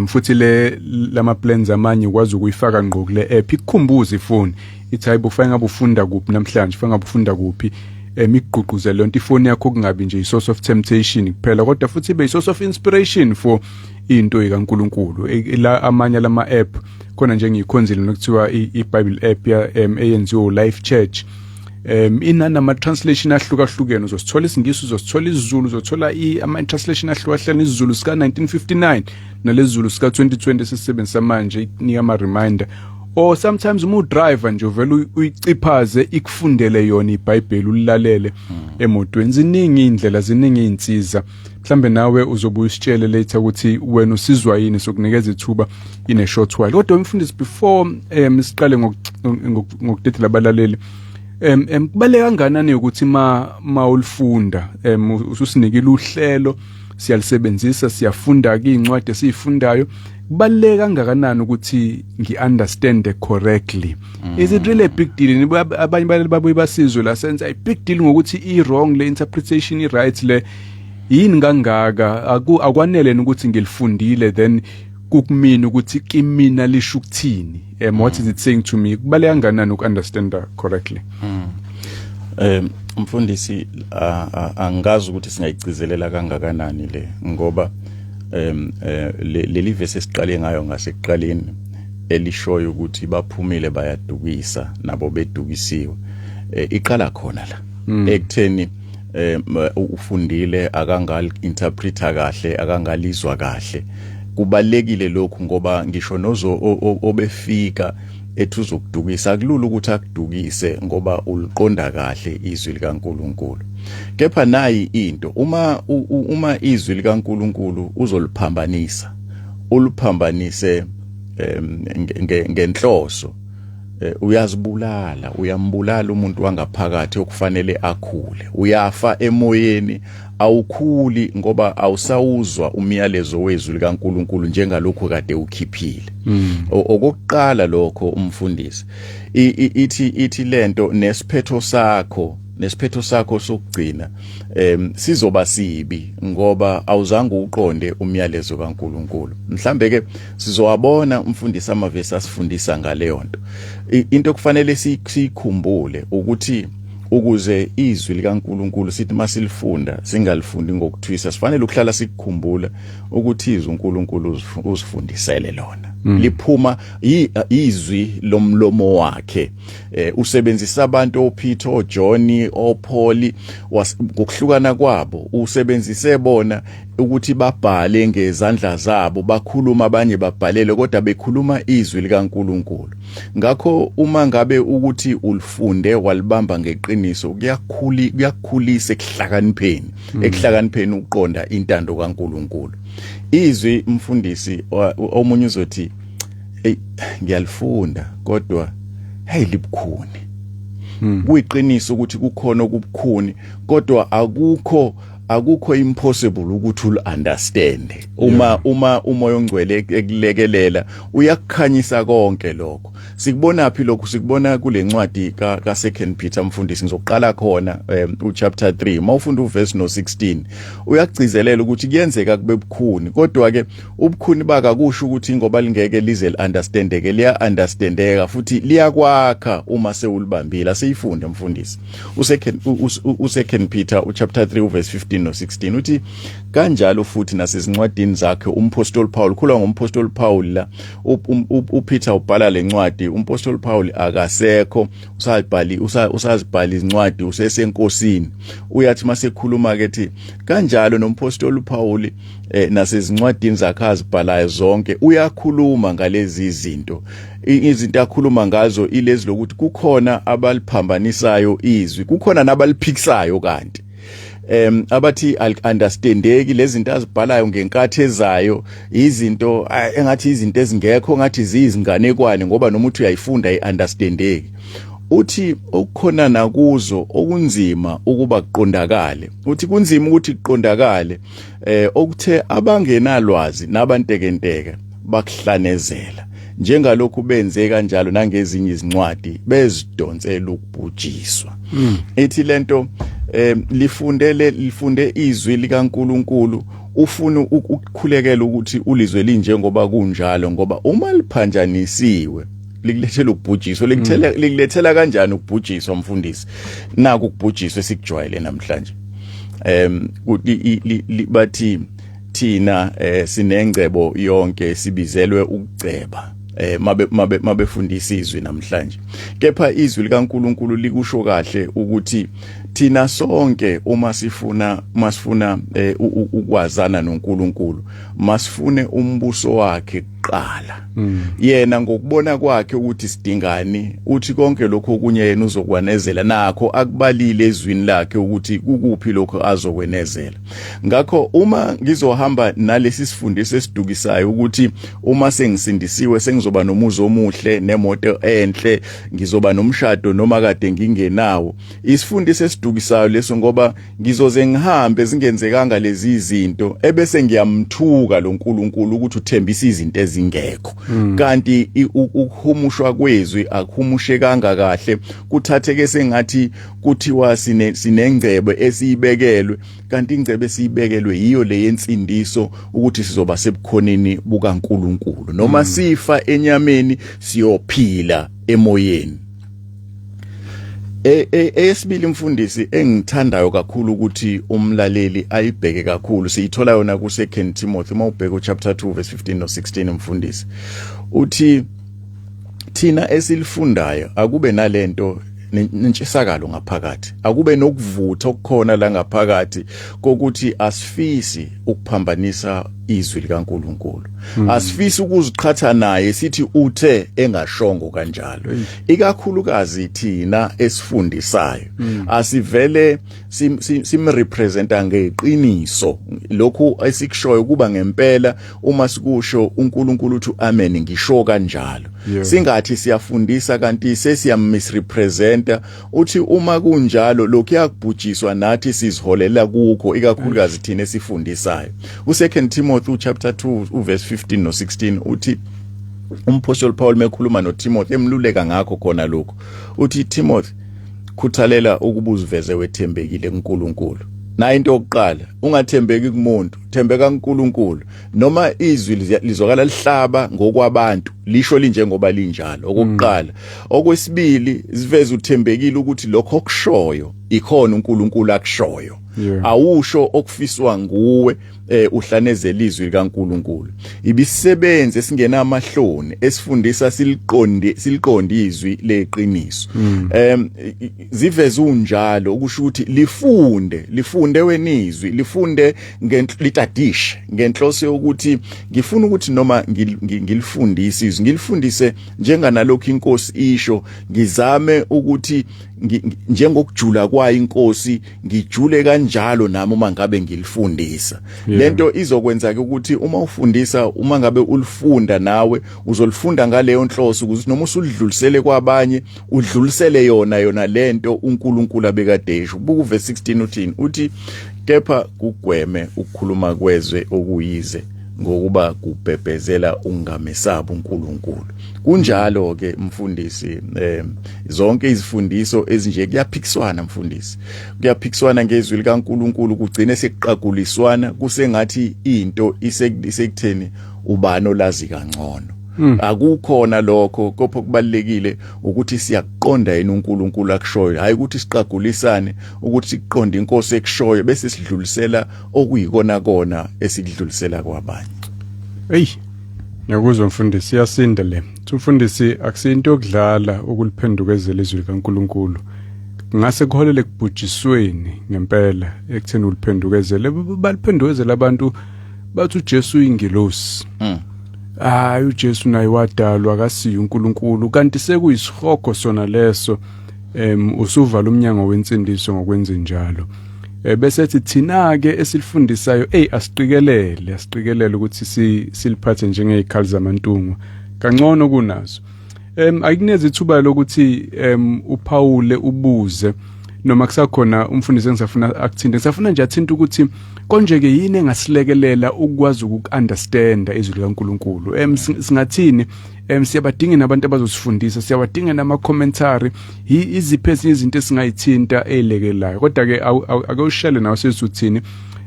Futhi le lama plans amanye ukwazi ukuyifaka ngqo kule app, ikukhumbuza ifoni, ithi hayibo, kufanele ngabe ufunda kuphi namhlanje, kufanele ngabe ufunda kuphi. Ikugqugquzele lonto ifoni yakho, kungabi nje i-source of temptation kuphela, kodwa futhi ibe i-source of inspiration for into ikaNkuluNkulu. La amanye lama app khona nje ngiyikhonzile nokuthiwa i-Bible app ya eyenziwe Life Church, inanama translation ahlukahlukene. Uzosithola isiNgisi, uzosithola isiZulu, uzothola ama translation ahlukahlukene, isiZulu sika 1959 nalezulu sika 2020 sisebenzisa manje. Ikunika ama reminder, or sometimes uma udriver nje uvela uyiciphaze, ikufundele yona iBhayibheli, ulilalele emotweni. Ziningi indlela, ziningi izinsiza. Mhlambe nawe uzobuya usitshele later ukuthi wena usizwa yini, sokunikeza ithuba in a short while. Kodwa umfundisi, before siqale ngokudedela abalaleli, em em kubaleka kanganani ukuthi ma ulifunda, ususinikile uhlelo, siyalisebenzisa, siyafunda ke incwadi esiyifundayo, kubaleka kangakanani ukuthi ngiunderstand correctly? Is it really a big deal? Abanye balali babuye basizwe la senza i big deal ngokuthi i wrong le interpretation, i right le. Yini kangaka? Akwanele ukuthi ngilifundile, then kukumina ukuthi kimina lisho ukuthini? What is it saying to me? Kubaleka kangakanani uku-understanda correctly? Mfundisi, angazi ukuthi singayigcizelela kangakanani le, ngoba leli verse esiqale ngayo ngasekuqaleni elishoyo ukuthi baphumile bayadukisa nabo bedukisiwe, iqala khona la ekutheni ufundile akangali interpreta kahle, akangalizwa kahle. Kubalekile lokhu ngoba ngisho nozo obefika ethi uzokudukisa, akulula ukuthi akudukise ngoba uliqonda kahle izwi likaNkuluNkulu. Kepha nayi into, uma izwi likaNkuluNkulu uzoliphambanisa, uliphambanise ngenhloso, uyazibulala, uyambulala umuntu wangaphakathi okufanele akhule. Uyafa emoyeni, awukhuli ngoba awusawuzwa umyalezo wezwi likaNkuluNkulu njengalokhu kade ukhiphile. Okokuqala lokho, umfundisi, ithi lento nesiphetho sakho sokugcina sizoba sibi ngoba awuzange uqonde umyalezo kaNkuluNkulu. Mhlambe ke sizowabona, umfundisi, amavesi asifundisa ngaleyo nto. Into okufanele siyikhumbule ukuthi ukuze izwi likaNkuluNkulu sithi masilifunda singalifundi ngokuthwisa, sifanele ukuhlala sikukhumbula ukuthi izwi uNkulunkulu uzifundisele lona liphuma izwi lomlomo wakhe. Usebenzisa abantu oPeter, oJohn, oPaul ngokuhlukana kwabo, usebenzise bona ukuthi babhale ngezandla zabo, bakhuluma, abanye babhalele, kodwa bekhuluma izwi likaNkuluNkulu. Ngakho uma ngabe ukuthi ulifunde walibamba ngeqiniso, kuyakhuli kuyakukhulisa ekuhlakanipheni ukuqonda intando kaNkuluNkulu. Izwi, mfundisi, omunye uzothi, "Hey, ngiyalifunda, kodwa hey, libukhuni." Kuyiqiniso ukuthi kukhona okubukhuni, kodwa akukho impossible ukuthi ul understand uma uMoya oNgcwele ekulekelela, uyakukhanyisa konke lokho. Sikubona phi lokhu? Sikubona kule ncwadi ka Second Peter, mfundisi. Ngizoqala khona, u chapter 3. Mawufunda uverse no 16, uyagcizelela ukuthi kuyenzeka kube bukhuni, kodwa ke ubukhuni bakakusho ukuthi ngoba lingeke lize liunderstandeke. Liya understandeka futhi liyakwakha uma sewulibambile. Asiyifunde, mfundisi, uSecond Peter uchapter 3 uverse 15 no 16. Uthi kanjalo futhi nasezincwadini zakhe umpostoli Paul, khulwa ngompostoli Paul la, uPeter ubhala lencwadi, umpostoli Paul akasekho, usazibhali usazibhala izincwadi, usesenkosini. Uyathi masekhuluma ke ethi kanjalo nompostoli Paul nasezincwadini zakhe azibhalayo zonke uyakhuluma ngalezi zinto. Izinto akhuluma ngazo ilezi lokuthi kukhona abaliphambanisayo izwi, kukhona nabaliphikisayo, kanti abathi understandeki lezi zinto azibhalayo ngenkathi ezayo, izinto engathi izinto ezingekho, ngathi ziyizinganekwane, ngoba noma uthi uyayifunda ayi-understandeki. Uthi okukhona nakuzo okunzima ukuba kuqondakale, uthi kunzima ukuthi kuqondakale, okuthe abangenalwazi nabantekenteke bakuhlanezela, njengalokhu benze kanjalo nangezinye izincwadi, bezidonsela ukubhujiswa. Ithi lento, lifundele, lifunde izwi likaNkuluNkulu, ufuna ukukhulekela ukuthi ulizwe linjengoba kunjalo, ngoba uma liphanjanisiwe likulethela ukubhujiswa. Likulethela kanjani ukubhujiswa, mfundisi? Naku ukubhujiswa esikujwayele namhlanje. Bathi thina sinengcebo yonke, sibizelwe ukuceba, mabe mabefundisa izwi namhlanje. Kepha izwi likaNkuluNkulu likusho kahle ukuthi thina sonke uma sifuna ukwazana noNkulunkulu, masifune umbuso wakhe kuqala. Yena ngokubona kwakhe ukuthi sidingani, uthi konke lokho okunye yena uzokwanezela nakho, akubalile ezwini lakhe ukuthi kukuphi lokho azokwenezela. Ngakho uma ngizohamba nalesi sifundiso esidukisayo ukuthi uma sengisindisiwe sengizoba nomuzi omuhle nemoto enhle, ngizoba nomshado noma kade ngingenawo, isifundiso esidukisayo leso, ngoba ngizoze ngihambe zingenzekanga lezi zinto, ebese ngiyamthuka lo Nkulunkulu ukuthi uthembisa izinto ezinhle. ezingekho. Kanti ukuhumushwa kwezwi akuhumushekanga kahle, kuthatheke sengathi kuthiwa sinengcebo esiyibekelwe, kanti ingcebo esiyibekelwe yiyo le yensindiso, ukuthi sizoba sebukhoneni bukaNkuluNkulu noma sifa enyameni siyophila emoyeni. Eyesibili mfundisi engithandayo kakhulu ukuthi umlaleli ayibheke kakhulu, siyithola yona ku 2 Timothy, uma ubheka chapter 2 verse 15 no 16, mfundisi, uthi thina esilifundayo akube nalento nentshisakalo ngaphakathi, akube nokuvutha okukhona la ngaphakathi kokuthi asifisi ukuphambanisa izwi likaNkuluNkulu, asifisi ukuziqhatha naye sithi uthe engashongo kanjalo. Ikakhulukazi thina esifundisayo, asivele simrepresenta ngeqiniso lokhu esikushoyo, kuba ngempela uma sikusho uNkulunkulu uthi amen, ngisho kanjalo. Singathi siyafundisa kanti sesiyamisrepresenta. Uthi uma kunjalo lokhu yakubhujiswa nathi siziholela kukho, ikakhulukazi thina esifundisayo. U2 Timothy chapter 2 uverse 15 no 16 uthi umpostoli Paul mekhuluma noTimothy emluleka ngakho khona lokho, uthi, "Timothy, khuthalela ukuba uziveze wethembekile kuNkulunkulu." Na into yokuqala, ungathembeki kumuntu, thembeka kuNkulunkulu. Noma izwi lizwakala lihlaba ngokwabantu, lisho linjengoba linjalo, okokuqala. Okwesibili, ziveze uthembekile ukuthi lokho okushoyo ikhona uNkulunkulu akushoyo, awusho okufiswa nguwe, uhlanezela izwi likaNkuluNkulu. Ibisebenzi esingena amahloni esifundisa siliqonde, siliqonde izwi leqiniso. Ziveze unjalo, ukusho ukuthi lifunde, lifunde wena izwi, lifunde, litadishe ngenhloso yokuthi ngifuna ukuthi noma ngilifundise izwi, ngilifundise njenganalokhu inkosi isho, ngizame ukuthi njengokujula kwayo inkosi ngijule kanjalo nami uma ngabe ngilifundisa. Lento izokwenza ke ukuthi uma ufundisa, uma ngabe ulifunda nawe uzolifunda ngaleyo nhloso, ukuze noma usulidlulisele kwabanye udlulisele yona yona lento uNkulunkulu abekade esho. Buka uverse 16, uthini? Uthi, "Kepha kugweme ukukhuluma kwezwe okuyize, ngokuba kubhebhezela ungamesabi uNkulunkulu." Kunjalo ke mfundisi, zonke izifundiso ezinje kuyaphikiswana mfundisi, kuyaphikiswana ngezwi likaNkuluNkulu, kugcine sekuqaguliswana, kusengathi into isekutheni ubani olazi kangcono. Akukhona lokho, kopho kubalekile ukuthi siyakuqonda yini uNkulunkulu akushoyo, hayi ukuthi siqagulisane, ukuthi siqonde inkosi ekushoyo bese sidlulisela okuyikona kona esikudlulisela kwabanye. Hey, ngiyakuzwa mfundisi, iyasinda le. Mfundisi, akusinto yokudlala ukuliphendukezela izwi likaNkuluNkulu. Ngase kuholele kubhujisweni ngempela ekutheni uliphendukezele. Baliphendukezela abantu, bathi uJesu uyingilosi. Hayi, uJesu naye wadalwa, akasiyo uNkulunkulu, kanti sekuyisihogo sona leso. Usuvala umnyango wensindiso ngokwenza njalo. Bese ethi thina ke esilifundisayo, hey, asiqikelele, asiqikelele ukuthi siliphathe njengezikhali zamantungo kangcono kunazo. Ayikunezi ithuba lokuthi uPaul ubuze noma kusakhona umfundisi engisafuna akuthinte. Ngisafuna nje athinte ukuthi konje ke yini engasilekelela ukwazi ukuunderstanda izwi likaNkuluNkulu. Singathini? Siyabadinga nabantu abazosifundisa, siyawadinga nama commentary, iziphi ezinye izinto esingayithinta eyilekelayo? Kodwa ke ake ushele nawe sesizothini.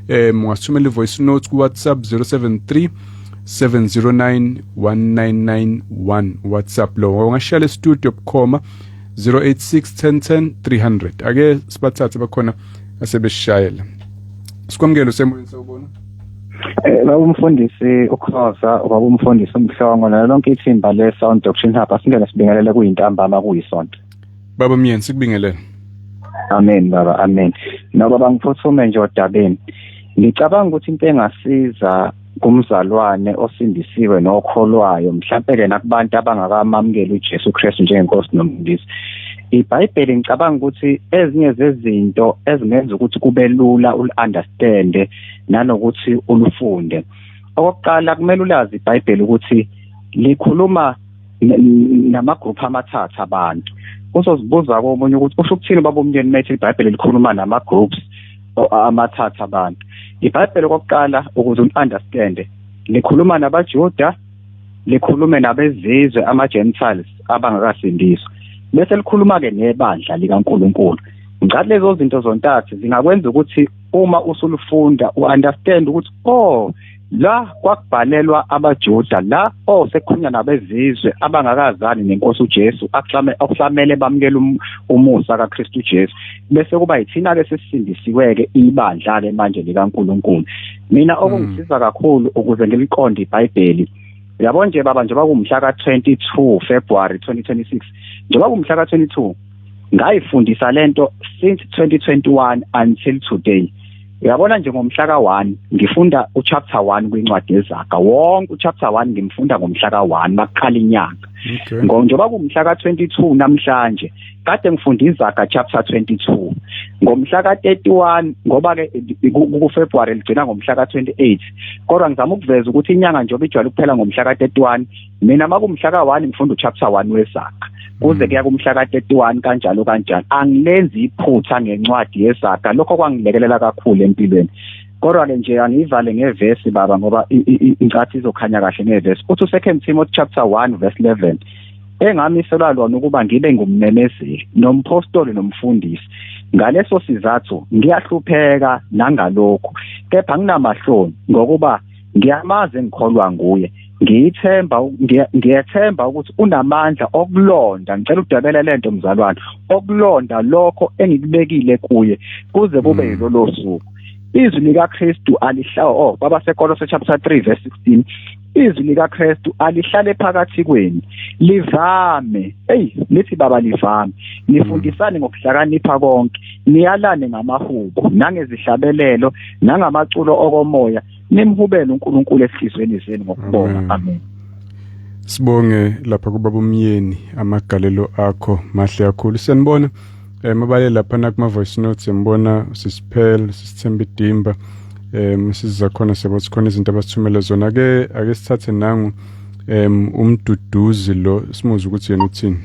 Ungasithumela i-voice note ku WhatsApp 073 709 1991, WhatsApp lo. Ungashare studio bukhoma 086 10 10 300. Ake sibathathe bakhona asebeshayela. Sikwamukelo semoyeni, sawubona. Baba umfundisi uKhoza, ubaba umfundisi uMhlongo nalo lonke ithimba le Sound Doctrine Hub, asingene sibingelele kuyintambama kuyisonto. Baba Myeni, sikubingelele. Amen baba, amen. No baba, ngiphuthume nje odabeni. Ngicabanga ukuthi into engasiza kumzalwane osindisiwe nokholwayo, mhlambe ke nakubantu abangakamamukeli uJesu Kristu njengenkosi nomfundisi, iBhayibheli, ngicabanga ukuthi ezinye zezinto ezingenza ukuthi kube lula ulu-understand nanokuthi ulufunde, okokuqala kumele ulazi iBhayibheli ukuthi likhuluma namagroup amathathu abantu. Uzozibuza komunye ukuthi usho ukuthini baba umnyeni methi iBhayibheli likhuluma nama-groups amathathu abantu. IBhayibheli, okokuqala, ukuze ulu-understand, likhuluma nabaJuda. Likhulume nabezizwe, ama-Gentiles abangakasindiswa, bese likhuluma-ke nebandla likaNkulunkulu. Ngicathi lezo zinto zontathu zingakwenza ukuthi uma usulufunda u-understand ukuthi oh, la kwakubhalelwa abaJuda, la oh sekukhulunywa nabezizwe abangakazani nenkosi uJesu, akusamele bamukele umusa kaKristu Jesu, bese kuba yithina ke sesisindisiwe ke, ibandla ke manje likaNkulunkulu. Mina okungisiza kakhulu ukuze ngiliqonde iBhayibheli, yabo nje baba, njengoba kumhla ka-22 February 2026, njengoba kumhla ka-22, ngayifundisa lento since 2021 until today. Uyabona nje, ngomhla ka-1 ngifunda uchapter 1 kwincwadi yeZaga. Wonke uchapter 1 ngimfunda ngomhla ka-1 makuqala inyanga. Njengoba kumhla ka-22 namhlanje, kade ngifunda iZaga chapter 22. Ngomhla ka-31, ngoba ke ku-February ligcina ngomhla ka-28, kodwa ngizama ukuveza ukuthi inyanga njengoba ijwayele ukuphela ngomhla ka-31, mina makumhla ka-1 ngifunda uchapter 1 weZaga kuze kuya kumhla ka-31, kanjalo kanjalo. Angilenzi iphutha ngencwadi yeZaga. Lokho kwangilekelela kakhulu empilweni. Kodwa-ke nje angiyivale ngevesi baba, ngoba incathi izokhanya kahle ngevesi. Uthi u-Second Timothy chapter 1 verse 11, "Engamiselwa lona ukuba ngibe ngummemezeli nompostoli nomfundisi. Ngaleso sizathu ngiyahlupheka nangalokhu, kepha nginamahloni, ngokuba ngiyamazi engikholwa nguye, ngiyithemba, ngiyethemba ukuthi unamandla okulonda." Ngicela udwebele lento mzalwane, "okulonda lokho engikubekile kuye kuze kube yilolo suku." Izwi likaKristu alihlala, oh, kwabaseKolose chapter 3 verse 16, "Izwi likaKristu alihlale phakathi kwenu livame." Hey, lithi baba livame. "Nifundisane ngokuhlakanipha konke, niyalane ngamahubo nangezihlabelelo nangamaculo okomoya, nimhubele uNkulunkulu ehlizweni zenu ngokubonga." Amen. Sibonge lapha kubaba umyeni, amagalelo akho mahle kakhulu. Siyanibona mabale lapha na kuma voice notes, siyambona sisiphel sisithemba idimba, siza khona, siyabona khona izinto abasithumele zona. Ke ake sithathe nangu umduduzi lo, simuze ukuthi yena uthini.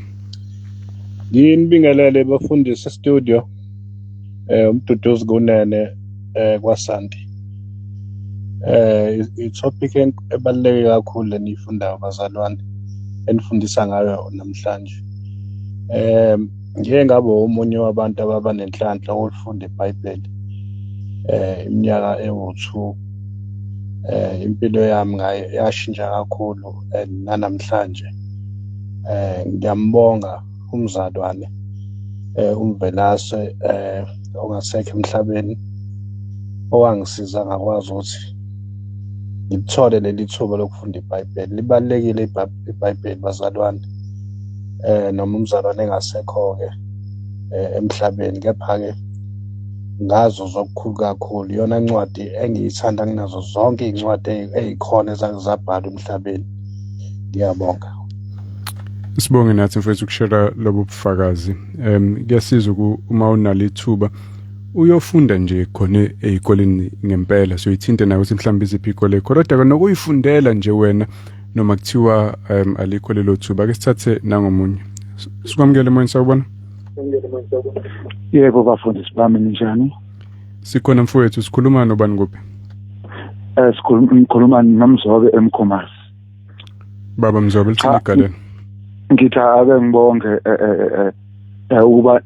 Nginibingelele bafundisi studio, umduduzi kunene kwaSanti. I-topic ebaluleke kakhulu leniyifundayo bazalwane, enifundisa ngayo namhlanje. Ngike ngabe omunye wabantu ababa nenhlanhla ukufunda iBhayibheli iminyaka ewu-2. Impilo yami ngayo yashintsha kakhulu, and nanamhlanje ngiyambonga umzalwane uMvelase ongasekho emhlabeni, owangisiza ngakwazi ukuthi ngilithole leli thuba lokufunda iBhayibheli. Libalulekile iBhayibheli bazalwane, noma umzalwane engasekho ke emhlabeni, kepha ke ngazo zokukhulu kakhulu. Iyona ncwadi engiyithanda kunazo zonke iy'ncwadi ey'khona ezake zabhalwa emhlabeni. Ngiyabonga. Sibonge nathi mfethu ukushare lobu bufakazi. Kuyasiza uma unalo ithuba uyofunda nje khona ezikoleni ngempela, soyithinte nawe ukuthi mhlawumbe iziphi izikole khona, kodwa nokuyifundela nje wena noma kuthiwa alikho lelo thuba. Ake sithathe nangomunye. Sikwamukele moyeni, sawubona. Yebo bafundisi bami, ninjani? Sikhona mfowethu, sikhuluma nobani, kuphi? Sikhuluma noMzobe eMkhomazi. Baba Mzobe, lithini igalelo? Ngithi ake ngibonge ukuba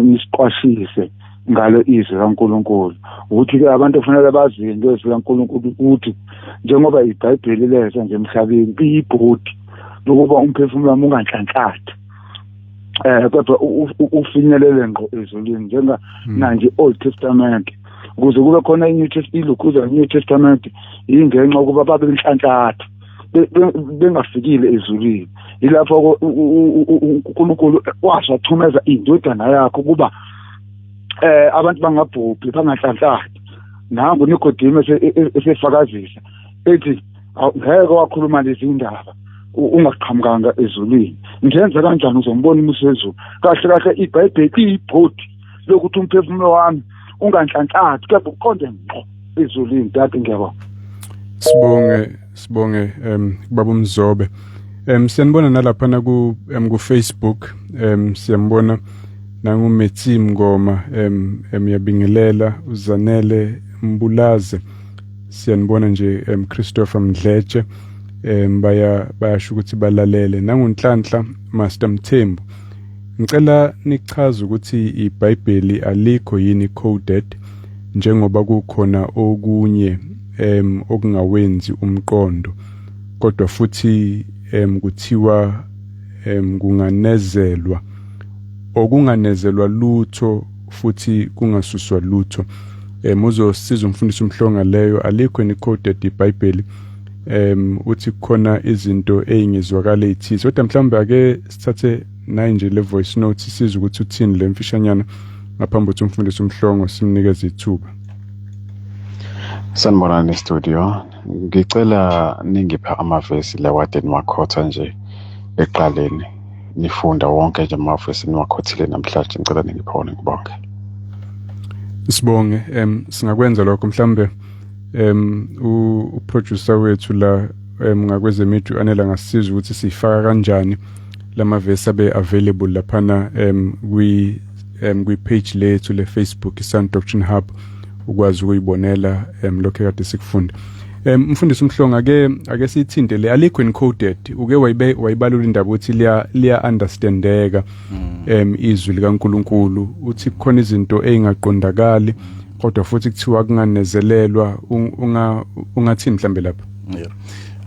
nisiqwashise ngalo izwi kaNkulunkulu, ukuthi ke abantu kufanele bazi into izwi kaNkulunkulu, ukuthi njengoba iBhayibheli leza nje emhlabeni liyibhodi lokuba umphefumulo wami unganhlanhlathi, kodwa ufinyelele ngqo ezulwini, njenga nanje Old Testament, ukuze kube khona iNew Testament, ilukhuza New Testament, ingenxa ukuba babe inhlanhlatha bengafikile ezulwini. Yilapho uNkulunkulu wasathumeza indodana yakhe ukuba abantu bangabhubhi, banganhlanhlathi. Nangu Nikodemu esefakazisa ethi, "Ngeke wakhuluma lezi indaba ungaqhamukanga ezulwini. Ngenza kanjani uzombona umusezulu?" Kahle kahle iBhayibheli iyibhodi lokuthi umphefumulo wami unganhlanhlathi, kepha uqonde ngqo ezulwini. Dade, ngiyabonga. Sibonge, sibonge kubaba uMzobe. Siyanibona nalapha na ku Facebook, siyambona nangu Metsi Mngoma, yabingelela uZanele Mbulaze, siyanibona nje, Christopher Mdletshe. Bayasho ukuthi balalele. NanguNhlanhla Master Mthembu, ngicela nichaze ukuthi iBhayibheli alikho yini coded, njengoba kukhona okunye okungawenzi umqondo, kodwa futhi kuthiwa kunganezelwa okunganezelwa lutho futhi kungasuswa lutho. Uzosiza umfundisi uMhlonga leyo, alikho ni coded iBhayibheli. Uthi kukhona izinto ezingezwakala ezithize, kodwa mhlawumbe ake sithathe nayi nje le voice note siza ukuthi uthini le mfishanyana ngaphambi kokuthi umfundisi uMhlongo simnikeze ithuba. Sanibonani studio. Ngicela ningiphe amavesi lawade niwakhotha nje ekuqaleni. Nifunda wonke nje amavesi niwakhothile namhlanje, ngicela ningiphe wona, ngibonge. Sibonge. Singakwenza lokho mhlambe u-producer wethu la ngakwezemidyu anela ngasisiza ukuthi sifaka kanjani lamavesi abe available laphana kwi page lethu le Facebook, iSound Doctrine Hub, ukwazi ukuyibonela lokho ekade sikufunda. Mfundisi uMhlonga, ake sithinte le alikho encoded. Uke wayibe wayibalula indaba ukuthi liya understandeka izwi likaNkuluNkulu. Uthi kukhona izinto ezingaqondakali, kodwa futhi kuthiwa kunganezelelwa. Ungathini mhlambe lapha?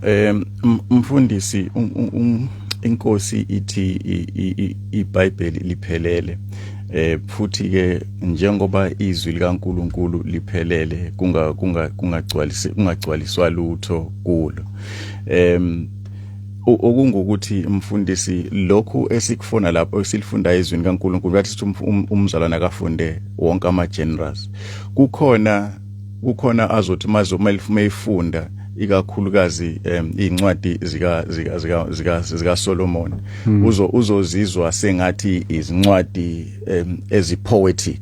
Yeah. Mfundisi, inkosi ithi iBhayibheli liphelele, futhi ke njengoba izwi likaNkuluNkulu liphelele, kunga kunga kungagcwalisi kungagcwaliswa lutho kulo. Okungukuthi mfundisi, lokhu esikufuna lapho esilifunda ezwini kaNkuluNkulu, bathi sithi umzalwane akafunde wonke ama genres. Kukhona azothi maze uma efunda ikakhulukazi incwadi zika Solomon, uzozizwa sengathi izincwadi ezipoetic,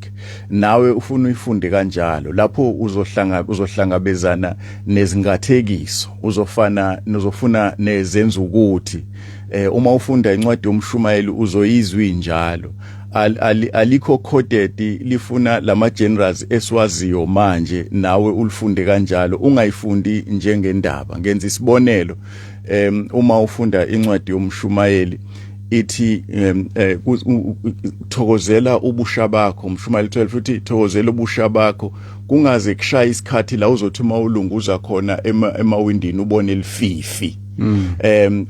nawe ufuna uyifunde kanjalo. Lapho uzohlangabezana nezingathekiso, uzofana nozofuna nezenza ukuthi uma ufunda incwadi yomshumayeli uzoyizwa injalo. Alikho coded, lifuna lama genres esiwaziyo manje, nawe ulifunde kanjalo, ungayifundi njengendaba. Ngenza isibonelo, uma ufunda incwadi yomshumayeli ithi thokozela ubusha bakho, umshumayeli 12 uthi thokozela ubusha bakho, kungaze kushaya isikhathi la uzothi uma ulunguza khona emawindini ubone lififi.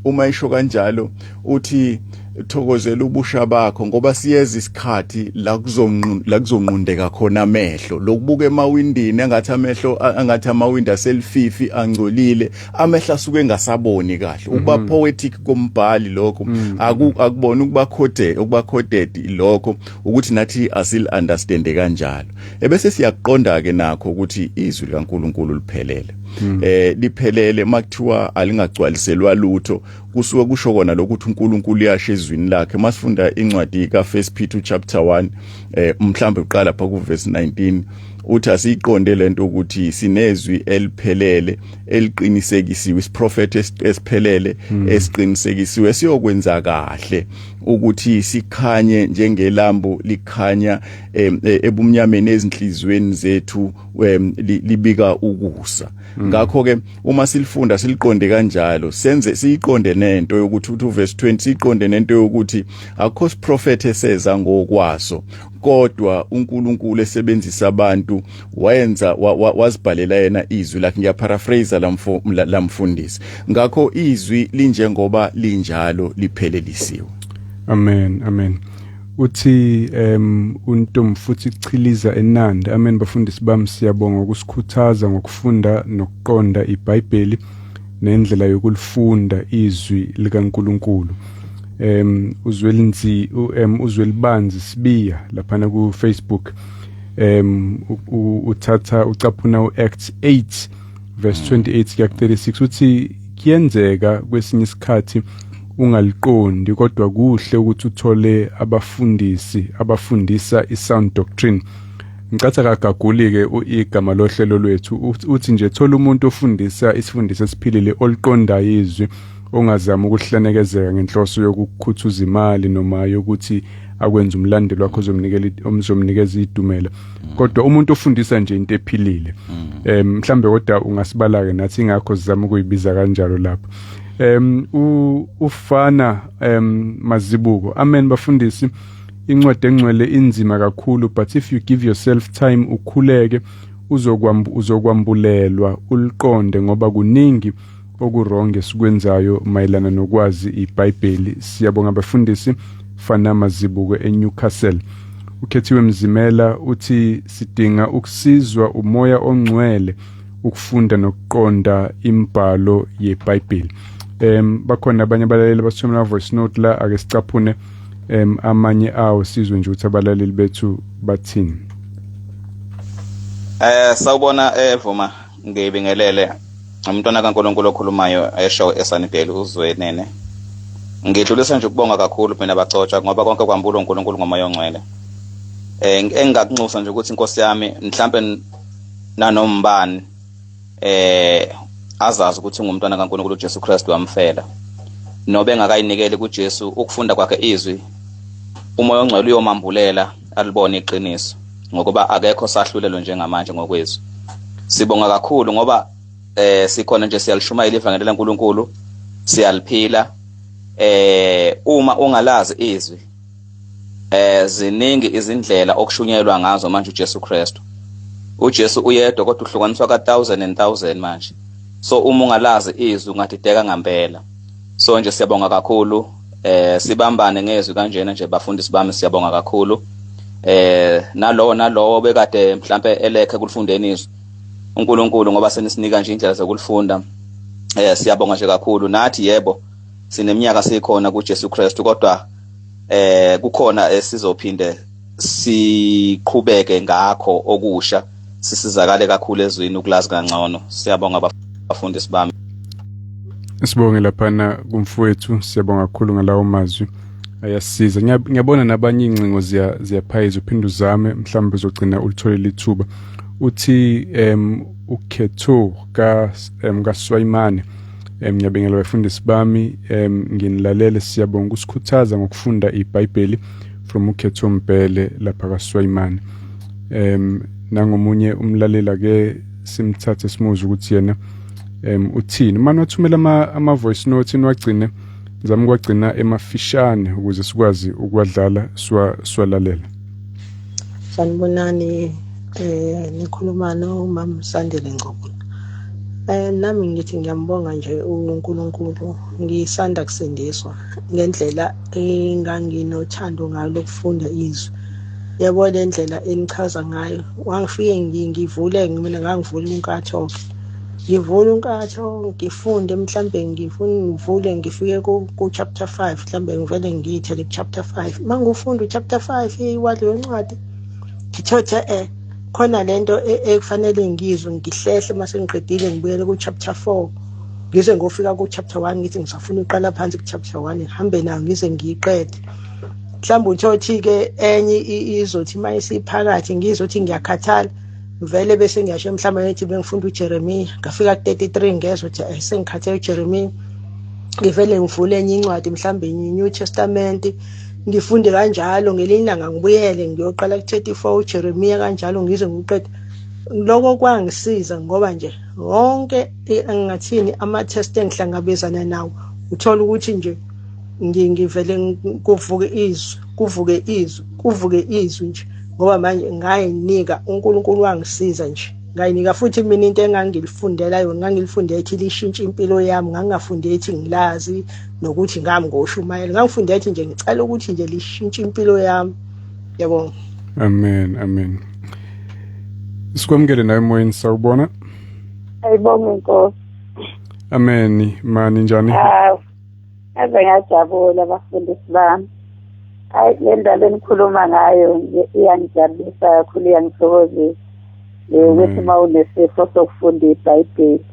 Uma isho kanjalo uthi thokozela ubusha bakho, ngoba siyeza isikhathi la kuzonqundeka khona amehlo, lokubuka emawindini engathi amehlo, angathi amawindi aselififi, angcolile, amehlo asuke engasaboni kahle. Ukuba poetic kombhali lokho, akubona ukuba coded lokho, ukuthi nathi asil understand kanjalo. Ebese siyakuqonda ke nakho ukuthi izwi likaNkuluNkulu liphelele, liphelele. Makuthiwa alingagcwaliselwa lutho, kusuke kusho kona lokuthi uNkulunkulu uyasho ezwini lakhe. Masifunda incwadi ka1 Peter chapter 1, mhlambe uqala lapha ku verse 19, uthi asiyiqonde lento ukuthi sinezwi eliphelele eliqinisekisiwe, isiprofetho esiphelele esiqinisekisiwe, siyokwenza kahle ukuthi sikhanye njengelambu likhanya ebumnyameni ezinhlizweni zethu, libika ukusa. Ngakho ke uma silifunda siliqonde kanjalo, senze siyiqonde nento yokuthi uthi uverse 20, siyiqonde nento yokuthi akukho siprofetho eseza ngokwaso, kodwa uNkulunkulu esebenzisa abantu wayenza wazibhalela yena izwi lakhe. Ngiyaparaphrase lamfundisi. Ngakho izwi linjengoba linjalo, liphelelisiwe. Amen, amen. Uthi uNtombi futhi chiliza enanda, amen bafundisi bami, siyabonga ukusikhuthaza ngokufunda nokuqonda iBhayibheli nendlela yokulifunda izwi likaNkuluNkulu. Uzwelinzi uZwelibanzi Sibiya laphana ku Facebook, uthatha ucaphuna uActs 8 verse 28 kuya 36, uthi kuyenzeka kwesinye isikhathi ungaliqondi, kodwa kuhle ukuthi uthole abafundisi abafundisa isound doctrine. Ngicatha kagaguli ke igama lohlelo lwethu. Uthi nje thola umuntu ofundisa isifundiso esiphilile, oliqondayo izwi. Ongazama ukuhlanekezeka ngenhloso yokukhuthuza imali noma yokuthi akwenze umlandeli wakho ozomnikela omzomnikeza idumela, kodwa umuntu ofundisa nje into ephilile, mhlambe, kodwa ungasibala ke nathi, ingakho sizama ukuyibiza kanjalo lapho. Ufana Mazibuko, amen bafundisi, incwadi engcwele inzima kakhulu, but if you give yourself time, ukhuleke, uzokwambulelwa uliqonde, ngoba kuningi okuwrong esikwenzayo mayelana nokwazi iBhayibheli. Siyabonga bafundisi. Fana Mazibuko eNewcastle. Ukhethiwe Mzimela uthi sidinga ukusizwa umoya ongcwele ukufunda nokuqonda imibhalo yeBhayibheli. Bakhona abanye abalaleli basithumela voice note la, ake sicaphune amanye awo, sizwe nje ukuthi abalaleli bethu bathini. Sawubona evuma, ngibingelele umntwana kaNkuluNkulu okhulumayo eshow eSunnydale, uzwenene. Ngidlulisa nje ukubonga kakhulu mina bacotshwa, ngoba konke kwambulwa uNkulunkulu ngomoya ongcwele. Engingakunxusa nje ukuthi, inkosi yami, mhlambe nanombani azazi ukuthi ungumntwana kaNkuluNkulu, uJesu Kristu wamfela, nobe engakayinikeli kuJesu, ukufunda kwakhe izwi, umoya ongcwele uyomambulela alibone iqiniso, ngokuba akekho sahlulelo njengamanje ngokwezwi. Sibonga kakhulu ngoba sikhona nje, siyalishumayela ivangeli laNkuluNkulu, siyaliphila. Uma ungalazi izwi, ziningi izindlela okushunyelwa ngazo manje uJesu Kristu. uJesu uyedwa, kodwa uhlukaniswa ka thousand and thousand manje. So uma ungalazi izwi, ungadideka ngempela. So nje siyabonga kakhulu, sibambane ngezwi kanjena nje bafundisi bami, siyabonga kakhulu. Nalowo nalowo bekade mhlambe elekhe kulifundeni izwi, uNkulunkulu ngoba senisinika nje indlela zokulifunda, siyabonga nje kakhulu. Nathi yebo, sineminyaka sikhona kuJesu Kristu, kodwa kukhona esizophinde siqhubeke ngakho okusha, sisizakale kakhulu ezwini ukulazi kangcono. Siyabonga bafundisi bami. Sibonge laphana kumfowethu, siyabonga kakhulu ngalawo mazwi, ayasiza. Ngiyabona nabanye ingcingo ziyaphayiza, uphinde uzame, mhlawumbe uzogcina ulitholile ithuba. Uthi ukhetho ka kaSwayimane, ngiyabingelela bafundisi bami, nginilalele, siyabonga ukusikhuthaza ngokufunda iBhayibheli, from ukhetho Mbhele lapha kaSwayimane. Nangomunye umlalela ke simthathe simuzwe ukuthi yena uthini. Manje wathumela ama voice note, niwagcine, ngizama ukwagcina emafishane ukuze sikwazi ukuwadlala, swalalela. Sanibonani, nikhuluma nomama Sandile Ngcobo. Nami ngithi ngiyambonga nje uNkulunkulu, ngisanda kusindiswa ngendlela enganginothando ngalo lokufunda izwi. Yabo, le ndlela enichaza ngayo, wangifike ngivule, mina ngangivula unkatho, ngivule unkatho, ngifunde, mhlambe ngifuna ngivule ngifike ku chapter 5, mhlambe ngivele ngiyithele ku chapter 5. Mangufunda u chapter 5 waleyo ncwadi, ngithothe khona lento ekufanele ngizwe, ngihlehle, mase ngiqedile ngibuyele ku chapter 4, ngize ngofika ku chapter 1, ngithi ngisafuna uqala phansi ku chapter 1, ngihambe nayo ngize ngiyiqede. Mhlawumbe uthothi ke enye izothi mayisiphakathi, ngizothi ngiyakhathala vele, bese ngiyasho, mhlawumbe ngithi bengifunda uJeremiah, ngafika ku 33, ngezwe ukuthi sengikhathele uJeremiah, ngivele ngivule enye incwadi, mhlawumbe i-New Testament, ngifunde kanjalo. Ngelinye ilanga ngibuyele ngiyoqala ku-34 uJeremiah, kanjalo ngize ngiqede. Lokho kwangisiza ngoba nje wonke engingathini ama-test engihlangabezana nawo, uthola ukuthi nje ngivele kuvuke izwi, kuvuke izwi, kuvuke izwi nje, ngoba manje ngayinika uNkulunkulu, wangisiza nje, ngayinika futhi. Mina into engangilifundela yona, ngangilifundela ethi lishintshe impilo yami, ngangingafundi ethi ngilazi nokuthi ngami ngoshumayela, ngangifundela ethi nje ngicela ukuthi nje lishintshe impilo yami. Yabo. Amen, amen. Sikwamukele nawe emoyeni, sawubona. Ayibonge inkosi. Amen, mani njani? Hawu. Ave ngajabula abafundisi bami. Hayi, le ndaba enikhuluma ngayo nje iyangijabulisa kakhulu, iyangithokozisa. Le ukuthi uma unesifo sokufunda iBhayibheli.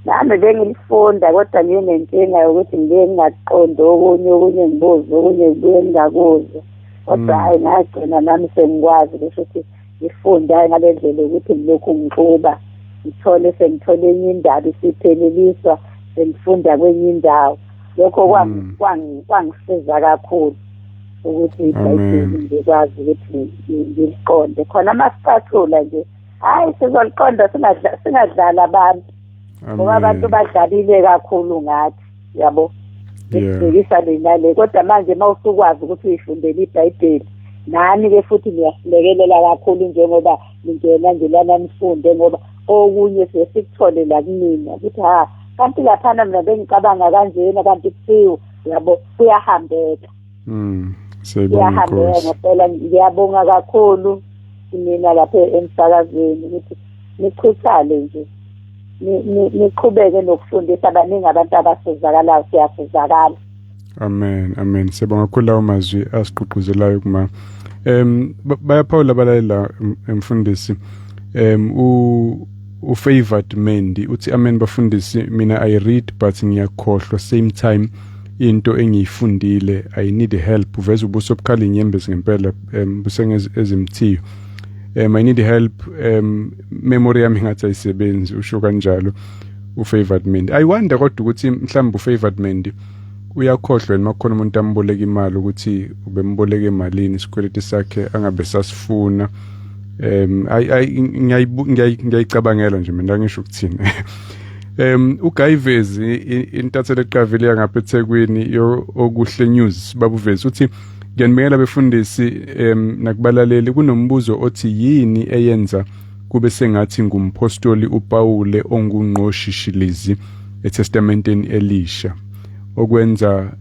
Nami bengilifunda, kodwa nginenkinga yokuthi ngiye ngingaqondi okunye, okunye ngibuze, okunye ngibuye ngingakuzwa. Kodwa hhayi, ngagcina nami sengikwazi, kusho ukuthi ngifunde, hhayi ngale ndlela yokuthi ngilokhu ngixuba, ngithole sengithole enye indaba isipheleliswa, sengifunda kwenye indawo. Lokho kwangisiza kakhulu ukuthi iBhayibheli ngikwazi ukuthi ngiliqonde. Khona masicathula nje, hayi sizoliqonda, singadlala abantu, ngoba abantu badlalile kakhulu ngathi, yabo, ngibhekisa lena le. Kodwa manje mawusukwazi ukuthi uyifundele iBhayibheli, nani ke futhi niyasilekelela kakhulu njengoba ningena nje lana nifunde, ngoba okunye siye sikuthole la kunina ukuthi ha kanti laphana mina bengicabanga kanjena, kanti kuthiwa, yabo, kuyahambeka. Siyabonga ngempela, ngiyabonga kakhulu mina lapha emsakazweni ukuthi nichuthale nje, niqhubeke nokufundisa abaningi abantu abasizakalayo, siyasizakala. Amen, amen. Siyabonga kakhulu lawo mazwi asiqhuquzelayo kuma. Bayaphawula abalalela, mfundisi. U Favored Mendi uthi amen bafundisi, mina I read but ngiyakhohlwa same time into engiyifundile, I need help. Uveza ubuso obukhala inyembezi ngempela, busengeze ezimthiyo. I need help, memory yami ngathi ayisebenzi, usho kanjalo uFavored Mendi. I wonder kodwa ukuthi mhlawumbe uFavored Mendi uyakhohlwa yini makukhona umuntu amboleka imali ukuthi ubemboleka emalini, isikweleti sakhe angabe sasifuna. Ngiyayicabangela nje mina, ngisho ukuthini. uGayivezi intatheli eqavile yangapha eThekwini Okuhle News, babuvezi uthi ngiyanibekela befundisi nakubalaleli, kunombuzo othi yini eyenza kube sengathi ngumpostoli uPaul ongungqoshishilizi eTestamenteni elisha, okwenza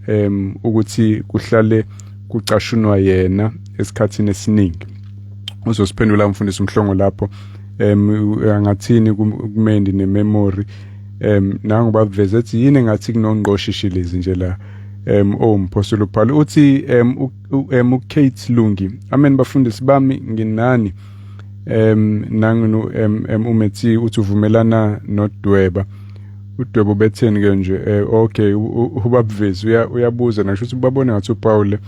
ukuthi kuhlale kucashunwa yena esikhathini esiningi. Uzosiphendula umfundisi uMhlongo lapho, angathini kuMendi nememory. Nangu baveze ethi yini engathi kunongqoshishilizi nje la owumpostoli uPaul. Uthi uKate Lungi, amen bafundisi bami, nginani. Nangu umethi uthi uvumelana nodweba, udwebo betheni ke nje. Okay, ubabuvezi uyabuza nasho ukuthi babone ngathi uPaul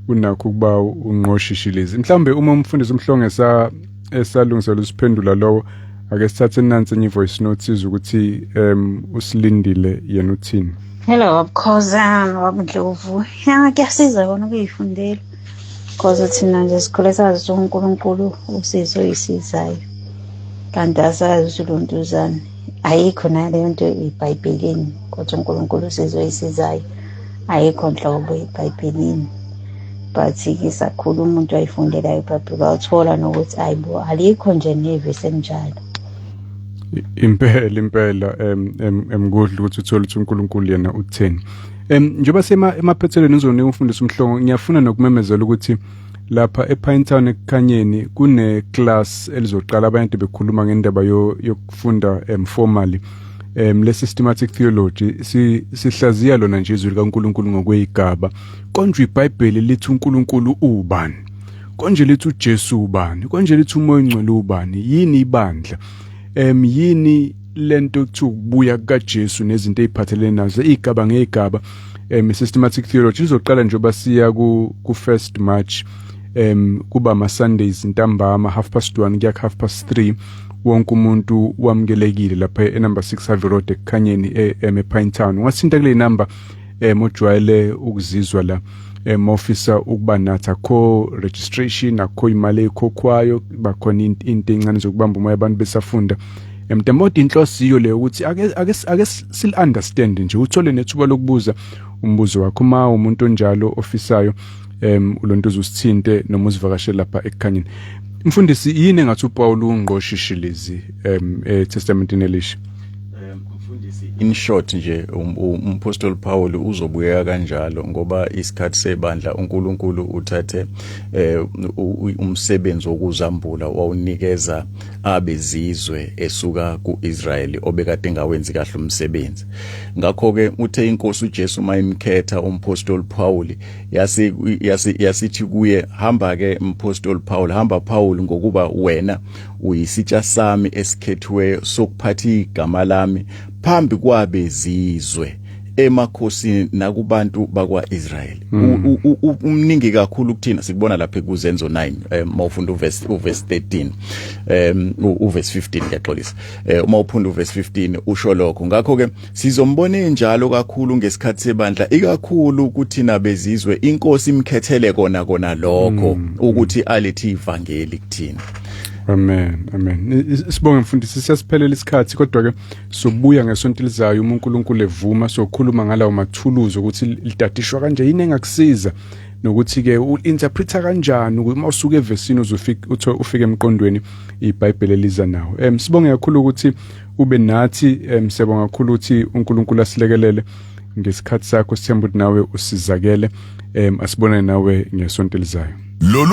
unakho ukuba ungqoshishilizi. Mhlawumbe uma umfundisi uMhlongo esalungisela usiphendula lowo, ake sithathe nansi enye voice note sizwe ukuthi usilindile yena uthini. Hello Wabukhoza, Wabundlovu. Ya, kuyasiza kona ukuyifundela. Because thina nje sikhule sazi ukuthi uNkulunkulu usizo oyisizayo. Kanti asazi ukuthi lontuzane ayikho naleyo nto eBhayibhelini, kodwa uNkulunkulu usizo oyisizayo ayikho nhlobo eBhayibhelini. But-ke sakhula umuntu wayifundelayo iBhayibheli wawuthola nokuthi ayibo alikho nje nevesi enjalo. Impela impela, emkudla ukuthi uthole ukuthi uNkulunkulu yena utheni. Njengoba sema emaphethelweni uzonika umfundisi uMhlongo, ngiyafuna nokumemezela ukuthi lapha ePinetown ekukhanyeni kune class elizoqala abantu bekhuluma ngendaba yokufunda formally le systematic theology. Sihlaziya lona nje izwi likaNkulunkulu ngokweyigaba. Konje iBhayibheli lithi uNkulunkulu ubani? Konje lithi uJesu ubani? Konje lithi uMoya oNgcwele ubani? Yini ibandla? Yini lento ekuthiwa ukubuya kukaJesu nezinto eziphathelene nazo, igaba ngegaba. Systematic theology izoqala njengoba siya ku 1st March, kuba ama Sundays ntambama 1:30 kuya 3:30. Wonke umuntu wamukelekile lapha e number 6 Harvey Road ekukhanyeni ePinetown. Ungathinta kule number ojwayele ukuzizwa la ofisa ukuba nathi. Akho registration, akho imali ekhokhwayo, bakhona into encane zokubamba umoya abantu besafunda. Mdemodi inhloso iyo leyo ukuthi ake sil understand nje, uthole nethuba lokubuza umbuzo wakho uma umuntu onjalo ofisayo ulonto uzusithinte noma uzivakashele lapha ekukhanyeni. Mfundisi, yini engathi uPaul ungqoshishilizi eTestamenteni elisha? Mfundisi, in short nje, umpostoli Paul uzobuyeka kanjalo ngoba isikhathi sebandla uNkulunkulu uthathe umsebenzi wokuzambula wawunikeza abezizwe esuka kuIsrael obekade engawenzi kahle umsebenzi. Ngakho ke uthe inkosi uJesu mayimkhetha umpostoli Paul, yasi yasithi kuye, hamba ke mpostoli Paul, hamba Paul, ngokuba wena uyisitsha sami esikhethiweyo sokuphatha igama lami phambi kwabezizwe. Emakhosini nakubantu bakwaIsrael, umningi kakhulu kuthina. Sikubona lapha kuZenzo 9, mawufunda uverse 13, uverse 15, ngiyaxolisa, uma uphunda uverse 15 usho lokho. Ngakho ke sizombona enjalo kakhulu ngesikhathi sebandla, ikakhulu kuthina bezizwe. Inkosi imkhethele kona lokho ukuthi alethi ivangeli kuthina. Amen, amen. Sibonge mfundisi, siyasiphelela isikhathi, kodwa ke sobuya ngesonto elizayo uma uNkulunkulu evuma, sokhuluma ngalawo mathuluzi ukuthi litatishwa kanje, yini engakusiza, nokuthi ke u-interpreta kanjani uma usuka evesini uzofika ufike emqondweni iBhayibheli eliza nawo. Sibonge kakhulu ukuthi ube nathi, siyabonga kakhulu ukuthi uNkulunkulu asilekelele ngesikhathi sakho. Sithemba ukuthi nawe usizakele. Asibonane nawe ngesonto elizayo. Lolu